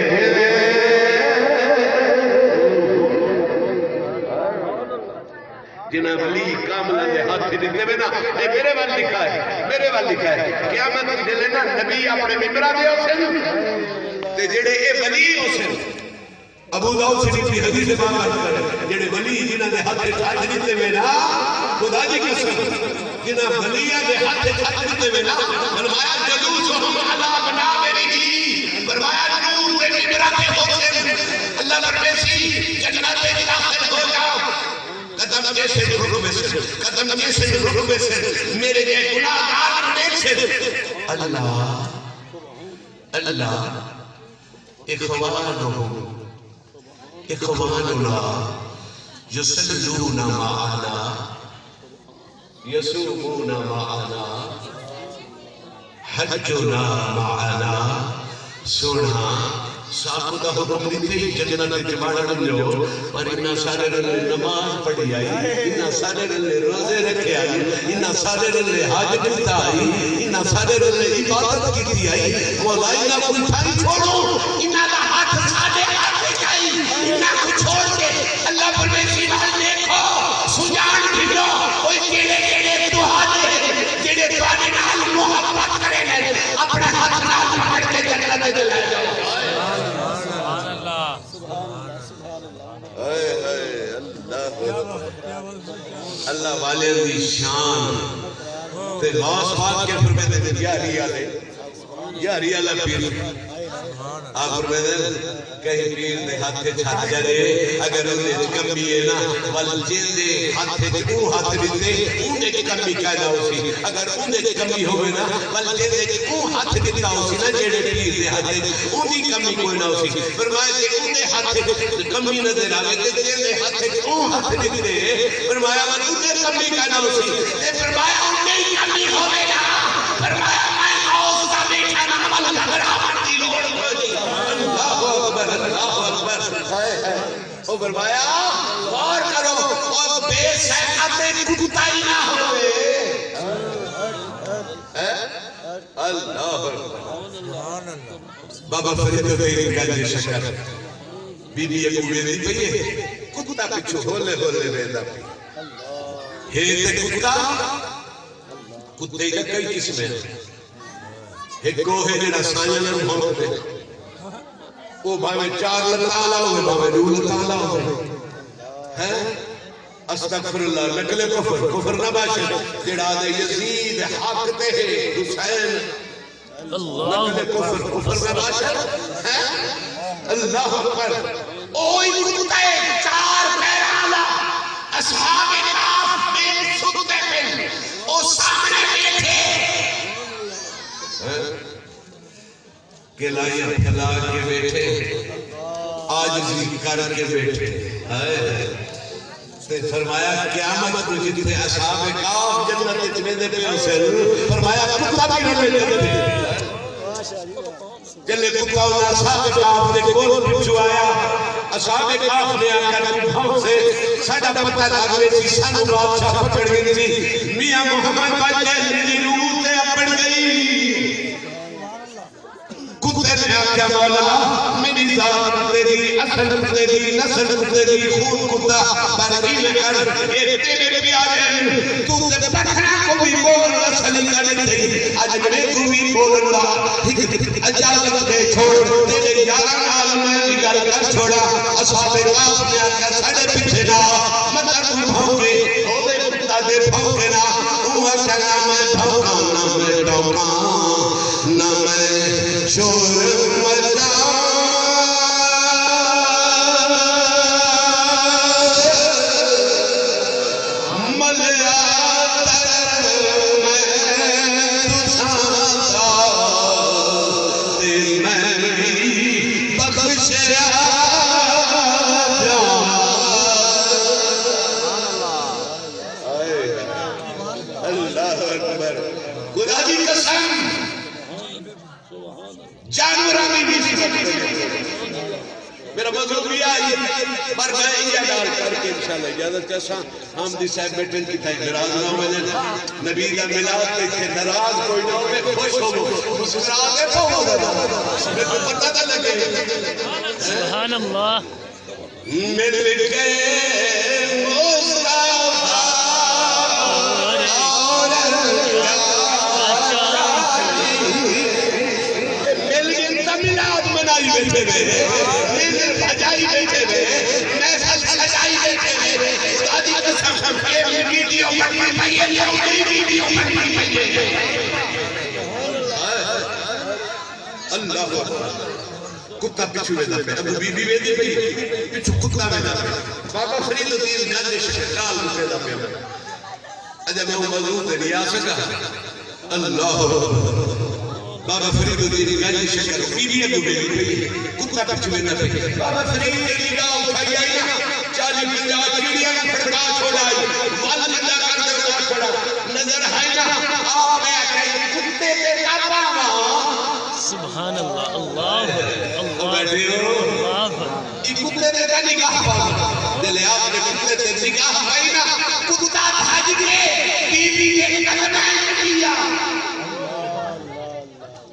جنہاں ولی کاملاں دے ہتھ ݙتے وے نا، اے میرے ول لکھا ہے، میرے ول لکھا ہے۔ قیامت دے ݙینہہ نا نبی اپݨے ممبراں تے ہوسن، تے جیڑھے اے ولی ہوسن، ابو داؤد شریف دی حدیث دے باب عرض کرے، جیڑھے ولی جنہاں دے ہتھ وچ ہتھ ݙتے وے نا، خدا دی قسم، جنہاں ولیاں دے ہتھ وچ ہتھ ݙتے وے نا، فرمایا، جلوسہم علی منابرہ، فرمایا، نور دے ممبراں تے ہوسن۔ اللہ فرمیسی، جنت وچ داخل ہو جاؤ۔ قدم جیسے رک ویسن، قدم جیسے رک ویسن، میرے جیہے گناہگار ݙیکھسن۔ اللہ، اللہ، اخوانہم، اخواننا یصلون معنا، یصومون معنا، حجنا معنا۔ سوہݨا، ساکوں تاں حکم ݙتے ہی جنت وچ وڑ ونڄو، پر انہاں سارے رلے نماز پڑھی ہئی، انہاں سارے رلے روزے رکھے ہئی، انہاں سارے رلے حج کیتا ہئی، انہاں سارے رلے عبادت کیتی ہئی۔ مولا، انہاں کوں اتھاں ہی چھوڑو، انہاں دا ہتھ ساݙے ہتھ وچ ہئی، انہاں کوں چھوڑ کے اللہ فرمیسی ول ݙیکھو، سڄاݨ گھنو، اوئے کیڑھے کیڑھے تہاݙے جیڑھے تہاݙے نال محبت کریندن، اپݨے ہتھ نال پکڑ کے جنت وچ لے جاؤ۔ ہائے ہائے، اللہ اکبر۔ اللہ والیاں دی شان۔ تے غوث پاک کیا فرمیندے نے، یاری آلے، یاری آلا پیر۔ آپ فرمیندے، کہیں پیر دے ہتھ وچ ہتھ جڑے، اگر اوندے وچ کمی ہے نا، ول جیندے ہتھ وچ او ہتھ ݙتے، اوندے وچ کمی کائنا ہوسی۔ اگر اوندے وچ کمی ہووے نا، ول جیندے وچ او ہتھ ݙتا ہوسی نا، جیڑھے پیر دے ہتھ وچ، اوندی کمی کوئی نہ ہوسی۔ فرمایا، جے اوندے ہتھ وچ کمی نظر آوے تے جیندے ہتھ وچ او ہتھ ݙتے، فرمایا، ول اوندے کمی کائنا ہوسی۔ تے فرمایا، اوندے ہی کمی ہووے نا، فرمایا، میں غوث دا بیٹھا نا، ول گھبراوݨ دی لوڑ کوئی نہیں۔ اللہ اکبر، اللہ اکبر۔ ہائے ہائے۔ او فرمایا، غور کرو، او بے شک اتے کتا ہی نہ ہووے۔ ہیں؟ اللہ اکبر۔ بابا فرید الدین گنج شکر، بی بی اڳوں ویندی پئی ہے، کتا پچھوں ہولے ہولے ویندا پیا۔ ہے تے کتا، کتے دا کئی قسم ہے۔ ہک او ہے جیڑھا سائیاں نال بھونکدے۔ او بھاویں چار لتاں آلا ہووے، بھاویں ݙو لتاں آلا ہووے۔ ہیں؟ استغفر اللہ، نقل کفر، کفر نہ باشد، جیڑھا آہدے یزید حق تے ہے، حسین۔ اللہ نقل اکبر۔ کفر، کفر نہ باشد۔ ہیں؟ اللہ اکبر۔ اوہی کتا ہے، چار پیراں آلا، اصحاب کہف وچ ستے پن، او سامݨے ٻیٹھے۔ ہیں؟ کلائیاں پھیلا کے ٻیٹھے، عاجزی کر کے ٻیٹھے۔ ہائے ہائے۔ تے فرمایا، قیامت کوں جتھے اصحاب کہف جنت وچ ویندے پئے ہوسن، فرمایا، کتا وی رلے ویندے۔ جلے کتا انہاں اصحاب کہف دے کول پچھوں آیا، اصحاب کہف نے آکھیا، توں بھونکسیں، ساڈا پتہ لڳ ویسی، سانوں بادشاہ پکڑ گھنسی۔ میاں محمد بچ ڳئے، میری روح تے اپڑ ڳئی۔ کتے نے آکھیا، مولا، میݙی ذات کتے دی، اصل کتے دی، نسل کتے دی، خون کتا، پر ایویں کر، اے تیݙے پیارے ہن، توں تے پکھݨاں کوں وی ٻولݨ دا سلیقہ ݙتے، اڄ میکوں وی ٻولݨ دا ہک اجازت ݙے، چھوڑ، تیݙے یاراں نال میں وی ڳالھ کر چھوڑاں۔ اصحاب کہف نے آکھیا، ساݙے پچھے نہ آ، متاں توں بھونکیں، اوندے کتا دے بھونکے نہ، اوں آکھیا، نہ میں بھونکاں، نہ میں ٹوکاں۔ نہ میں شور مچاں، ملیا تر میں تساں دا، تے میں وی بخشیا جاواں۔ اللہ اکبر۔ خدا دی قسم۔ جانوراں دی وی عزت۔ میرا موضوع بھی آئی ہے، پر میں ایہا ڳالھ کر کے انشاءاللہ اجازت چاہساں۔ حامدی صاحب میٹنگ کیتے ناراض نہ ہو ونڄن۔ نبی دا میلاد تے اتھے ناراض کوئی نہ ہووے، خوش ہووو، مسکرا کے پاؤ ذرا۔ میکوں پتہ تاں لڳے۔ سبحان اللہ۔ مل گئے مصطفیٰ اور مل گئے تاں میلاد منائی بیٹھے وے، مل بجائی بیٹھے وے، محفل سجائی بیٹھے وے۔ خدا دی قسم، اے ویڈیو بݨدی پئی ہے، اے ویڈیو بݨدی پئی ہے۔ اللہ اکبر۔ کتا پچھوں ویندا پیا، اڳوں بی بی ویندی پئی، پچھوں کتا ویندا پیا۔ بابا فرید الدین گنج شکر نال کوں ویندا پیا۔ اڄ میں او موضوع تے نہیں آ سڳا۔ اللہ اکبر۔ بابا فرید الدین گنج شکر بی بی اڳوں ویندی پئی، کتا پچھوں ویندا پیا۔ بابا فرید دی نگاہ اٹھائی آئی نا، چالی پنجاہ چڑیاں کوں پھڑکا چھوڑائی، ول کھلا کر دے اڑا چھوڑا۔ نظر آئی نا، آپ نے آکھیا، کتے تے کر پاواں۔ سبحان اللہ، اللہ، اللہ، بیٹھے ہو؟ اللہ۔ اے کتے تے تاں نگاہ پاوے۔ جلے آپ نے کتے تے نگاہ پائی نا، کتا بھڄ کے بی بی دے قدماں وچ پیا۔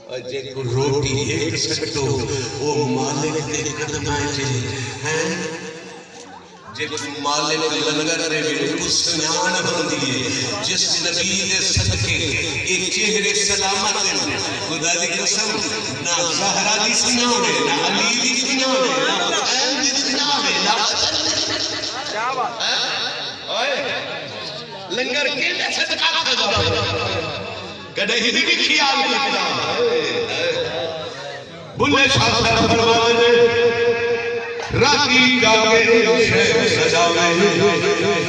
او جیکوں روٹی ہک سٹو، او مالک دے قدماں وچ ہے۔ جیکوں مالک لنگر ݙیوے، اوکوں سنڄاݨ ہوندی ہے۔ جس نبی دے صدقے اے چہرے سلامت ہن، خدا دی قسم، نہ زہرا دی سنڄاݨ ہے، نہ علی دی سنڄاݨ ہے، نہ حسین دی سنڄاݨ ہے، نہ حسن دی۔ کیا بات ہے۔ اوئے، لنگر کیندے صدقہ کھادا؟ کݙاہیں وی خیال کیتا؟ بلے شاہ صاحب فرماندے، راتی جاڳے شہر سجاوے،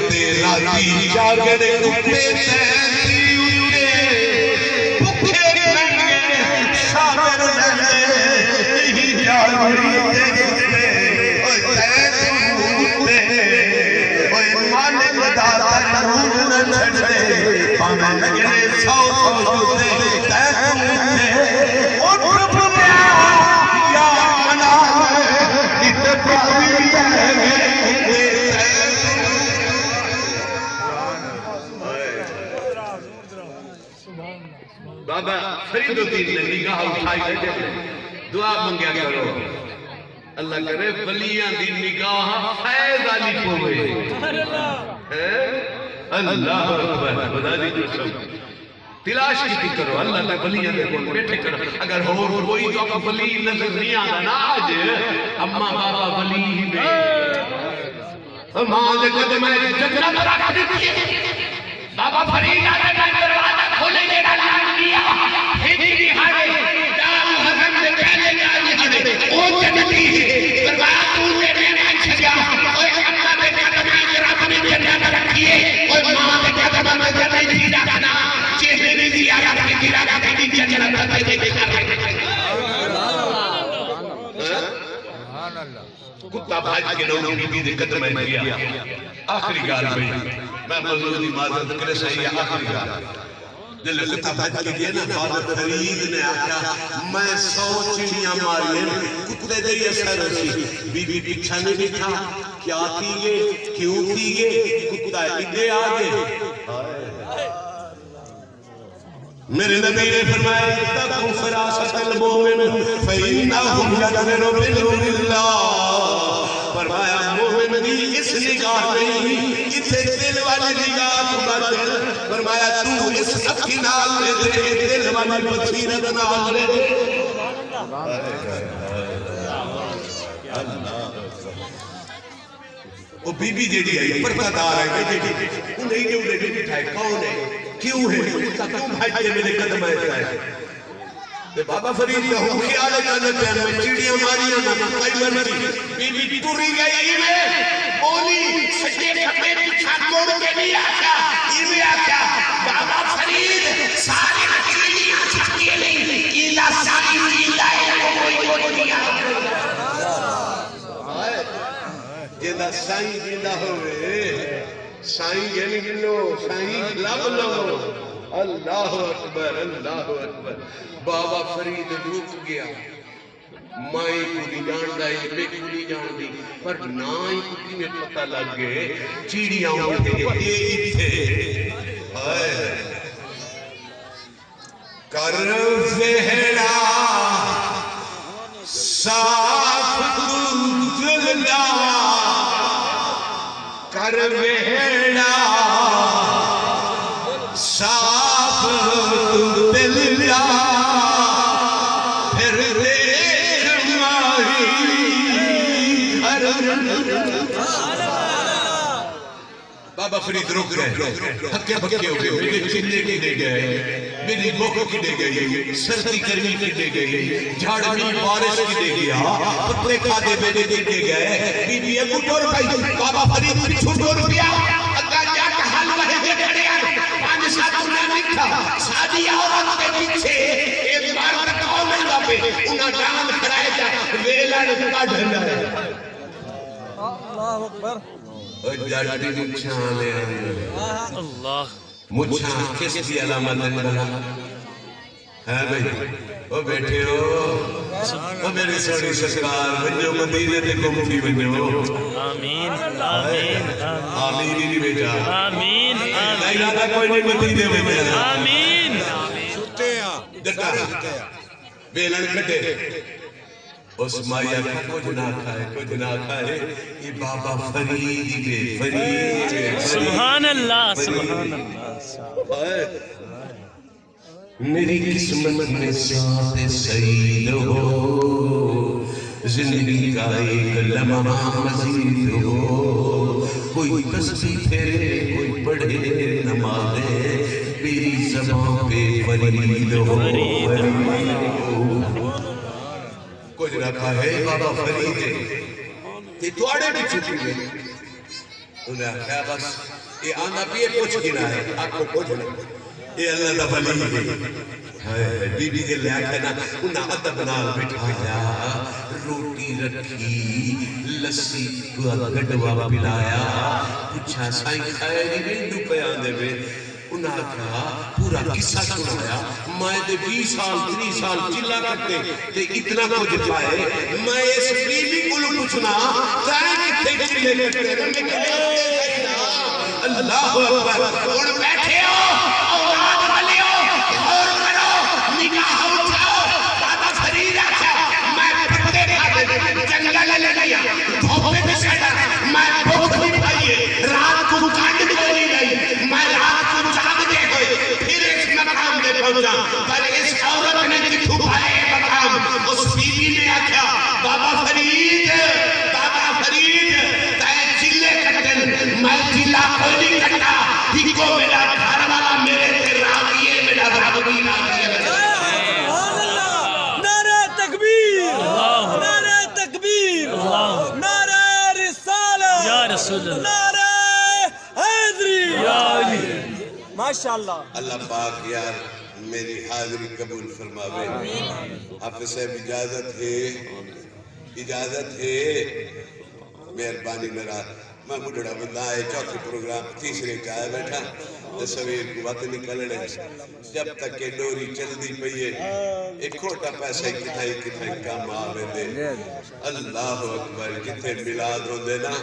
تے راتی جاڳے کتے تینتی اتے، بکھے ننگے شاگر لہندے، نہیں جاوری دے کتے، اوئے تینتی اتے، اوئے مالک دا تینوں نہ چھڈے، بھاویں لنگڑے سو سو جتے، تینوں اتے، اٹھ بھلیا، یا منا، اتفاقی ہے، بابا فرید الدین نے نگاہ اٹھائی ہے، دعا منگیا کرو۔ اللہ کرے ولیاں دی نگاہ فیض آلی پوے۔ ہیں؟ اللہ اکبر، خدا دی قسم۔ تلاش کیتی کرو، اللہ دے ولیاں دے کول بیٹھے کرو۔ اگر ہور کوئی تہاکوں ولی نظر نہیں آندا نا، اڄ اماں بابا ولی ہی نے۔ ماں دے قدماں وچ جنت رکھ ݙتی ہے۔ بابا فرید آہدے، میں دروازہ کھولے جیڑھا لنگھ ڳیا، ہک ݙیہاڑے، دار الحرم دے پہلے ݙیہاڑے، او جنتی ہے۔ فرمایا، توں تے میں نہیں چھڈیا۔ اوئے اماں دے قدماں وچ رب نے جنت رکھی ہے، اوئے ماں دے قدماں وچ نہیں رکھنا۔ چہرے دی زیارت کیتی، رب تیݙی جنت اتے ݙیکھا۔ سبحان اللہ۔ کتا بھڄ کے نہ بی بی دے قدماں اچ ڳیا۔ آخری ڳالھ بھئی، میں موضوع دی معذرت کرے سائیں، آخری ڳالھ۔ جلے کتا بھڄ کے ڳیا نا، بابا فرید نے آکھیا، میں سو چڑیاں ماریاں، کتے دے ہی اثر ہوسی۔ بی بی پچھا نہیں ݙٹھا، کیا تھی ڳئے، کیوں تھی ڳئے، کتا اڳے آ ڳئے۔ میرے نبی نے فرمایا، "اتقوا فراسة المؤمن فإنه ينظر بنور الله۔" فرمایا، مومن دی اس نگاہ نہیں، اتھے دل والی نگاہ کوں بچ۔ فرمایا، تو اس اکھی نال ݙیکھ، دل والی بصیرت نال ݙیکھ۔ او بی بی جیڑھی آئی، پردہ دار آئی، جیڑھی، انہیں ایݙے اݙے نہیں ݙٹھائے، کون ہے؟ کیوں ہے؟ کتا کیوں بھڄ کے میݙے قدماں اچ آئے؟ تے بابا فرید دا ہوں خیال اچ آندے پئے، میں چڑیاں ماریاں نہ، کئی مرضی۔ بی بی ٹری ڳئی، ایویں ٻولی، سڄے کھٻے پچھا مڑ کے نہیں آکھیا، ایویں آکھیا، "بابا فرید، سارے چڑیاں چکیاں نہیں، ایندا سائیں جیندا ہے، کوئی کجھ نہیں آکھدا۔" جیندا سائیں جیندا ہووے، سائیں گھن گھنو، سائیں لب لو۔ اللہ اکبر، اللہ اکبر۔ بابا فرید رک ڳیا۔ مائی کوں نہیں ڄاݨدا، اے میکوں نہیں ڄاݨدی، پر ناں ہی کوں کیویں پتہ لڳ ڳئے؟ چڑیاں اتھے، اے اتھے۔ ہائے۔ کر ویہڑا صاف توں دل دا، کر ویہڑا صاف توں دل دا، پھر ݙیکھ ماہی ہر بابا فرید رک ڳئے، ہکے بکے ہو ڳئے، میݙے چلے کݙے ڳئے، میݙی بکھ کݙے ڳئی، سردی گرمی کݙے ڳئی، جھڑ مینہ بارش کݙے ڳیا، پترے کھادے میݙے کݙے ڳئے۔ بی بی اڳوں ٹر پئی، بابا فرید پچھوں ٹر پیا، اڳاں ڄٹ ہل وہندے کھڑے ہن، پنج ست انہاں ݙٹھا، ساݙی عورت دے پچھے اے مرد کون ویندا پئے، انہاں ݙاند کھڑائے تے ویلݨ کڈھ لائے۔ اللہ اکبر۔ او جٹ دی مچھاں آلیاں۔ اللہ۔ مچھاں کس دی علامت ہن بھلا؟ ہے بھئی؟ او بیٹھے ہو؟ او میری سوہݨی سرکار، ونڄو مدینے تے گھم پھر ونڄو۔ آمین، آمین، آمین۔ آمین ہی نہیں بیٹا۔ آمین، آمین۔ ارادہ کوئی نہیں، مدینے ونڄݨ دا۔ آمین۔ ݙٹا۔ ویلݨ کڈھے۔ اس مائی آکھیا، "کجھ نہ کھائے، کجھ نہ کھائے، اے بابا فرید اے، فرید اے، فرید۔" سبحان اللہ، فرید۔ سبحان اللہ۔ ہائے۔ میری قسمت میں ساتھ سعید ہو، زندگی کا ایک لمحہ مزید ہو، کوئی تسبیح پھیرے، کوئی پڑھے نمازیں، میری زباں پہ فرید ہو، فرید ہو۔ کجھ نہ کھائے بابا فرید، تے تہاݙے پچھوں کیویں؟ انہاں آکھیا، "بس، اے آندا پئے، کجھ گھن آئے، آکھو کجھ نہ۔ اے اللہ دا ولی ہے۔" ہائے ہائے، بی بی جلے آکھیا نا، انہاں ادب نال بٹھایا، روٹی رکھی، لسی دا گڈوا پلایا، پچھا، "سائیں، خیر ہی نہیں، ݙو پئے آندے پئے؟" انہاں آکھیا، پورا قصہ سݨایا، "میں تے ویہہ سال، تریہہ سال چلہ کٹے تے اتنا کجھ پائے، میں اس بی بی کولوں پچھنا، تیں کتھے چلے کٹے نے؟" اللہ اکبر۔ ہݨ بیٹھے ہو، اولاد والیو، غور کرو، نگاہ اٹھاؤ، بابا فرید آکھیا، میں پتے کھادے، جنگل لے ڳیا، دھوپے تے سڑا، میں بکھ وی کھائی ہے، رات کوں کنڈ کوئی نہیں، میں رات کوں جاڳدے ہوئے پھر اس مقام تے پہنچا، پر اس عورت نے کتھوں پایا اے مقام؟ اس بی بی نے آکھیا، "بابا فرید، بابا فرید، تیں چلے کٹن، میں چلا کوئی نہیں کٹا، ہکو میݙا گھر والا میݙے تے راضی ہے، میݙا رب وی راضی ہے۔" سبحان اللہ۔ نعرہ تکبیر، اللہ۔ نعرہ تکبیر، اللہ۔ نعرہ رسالت، یا رسول اللہ۔ نعرہ حیدری، یا علی۔ ماشاءاللہ۔ اللہ پاک یار میری حاضری قبول فرماوے۔ حافظ صاحب اجازت ہے۔ اجازت ہے۔ مہربانی میرا، میں بڈھڑا بندہ ہے، چوتھے پروگرام تیسرے چ آیا بیٹھا، تے سویر کو وت نکلنے۔ جب تک کہ ڈوری چلدی پئی ہے، ایک کھوٹا پیسہ ہی کتھائی کتھائی کم آ ویندے۔ اللہ اکبر، جتھے میلاد ہوندے نا،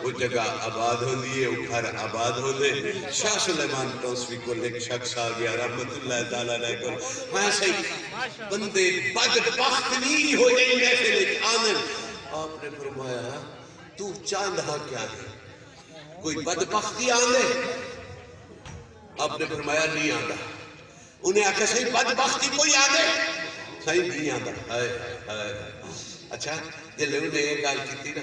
وہ جگہ آباد ہوندی ہے، وہ گھر آباد ہوندے۔ شاہ سلیمان ٹونسوی کول ایک شخص آ گیا، رحمت اللہ تعالیٰ علیہ کول۔ ہاں سہی، بندے بدبخت نہیں ہو جائیں محفل وچ آندن۔ آپ نے فرمایا، تو چاہندہ کیا ہے؟ کوئی بدبختی آندے؟ آپ نے فرمایا، نہیں آندا۔ انہیں آکھیا، سائیں، بدبختی کوئی آندے؟ سائیں، نہیں آندا۔ ہائے، ہائے، ہائے۔ اچھا، جلے انہیں یہ گل کیتی نا،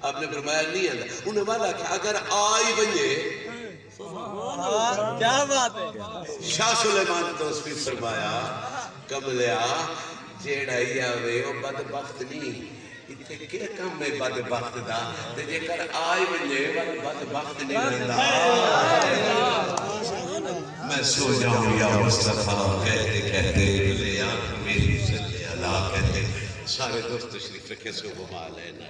آپ نے فرمایا، نہیں آندا۔ انہیں والا آکھیا، اگر آ ہی ونجے۔ کیا بات ہے۔ شاہ سلیمان توسوی فرمایا، کملیا، جیڑھا ہی آوے، او بدبخت نہیں۔ اتھے کیا کم ہے بدبخت دا؟ تے جے کر آ ہی ونجے، ول بدبخت نہیں رہندا۔ میں سو جاؤں یا مصطفیٰ کہتے کہتے، بلے آنکھ میری صلی اللہ کہتے۔ سارے دوست تشریف رکھے، سو گھما لینا۔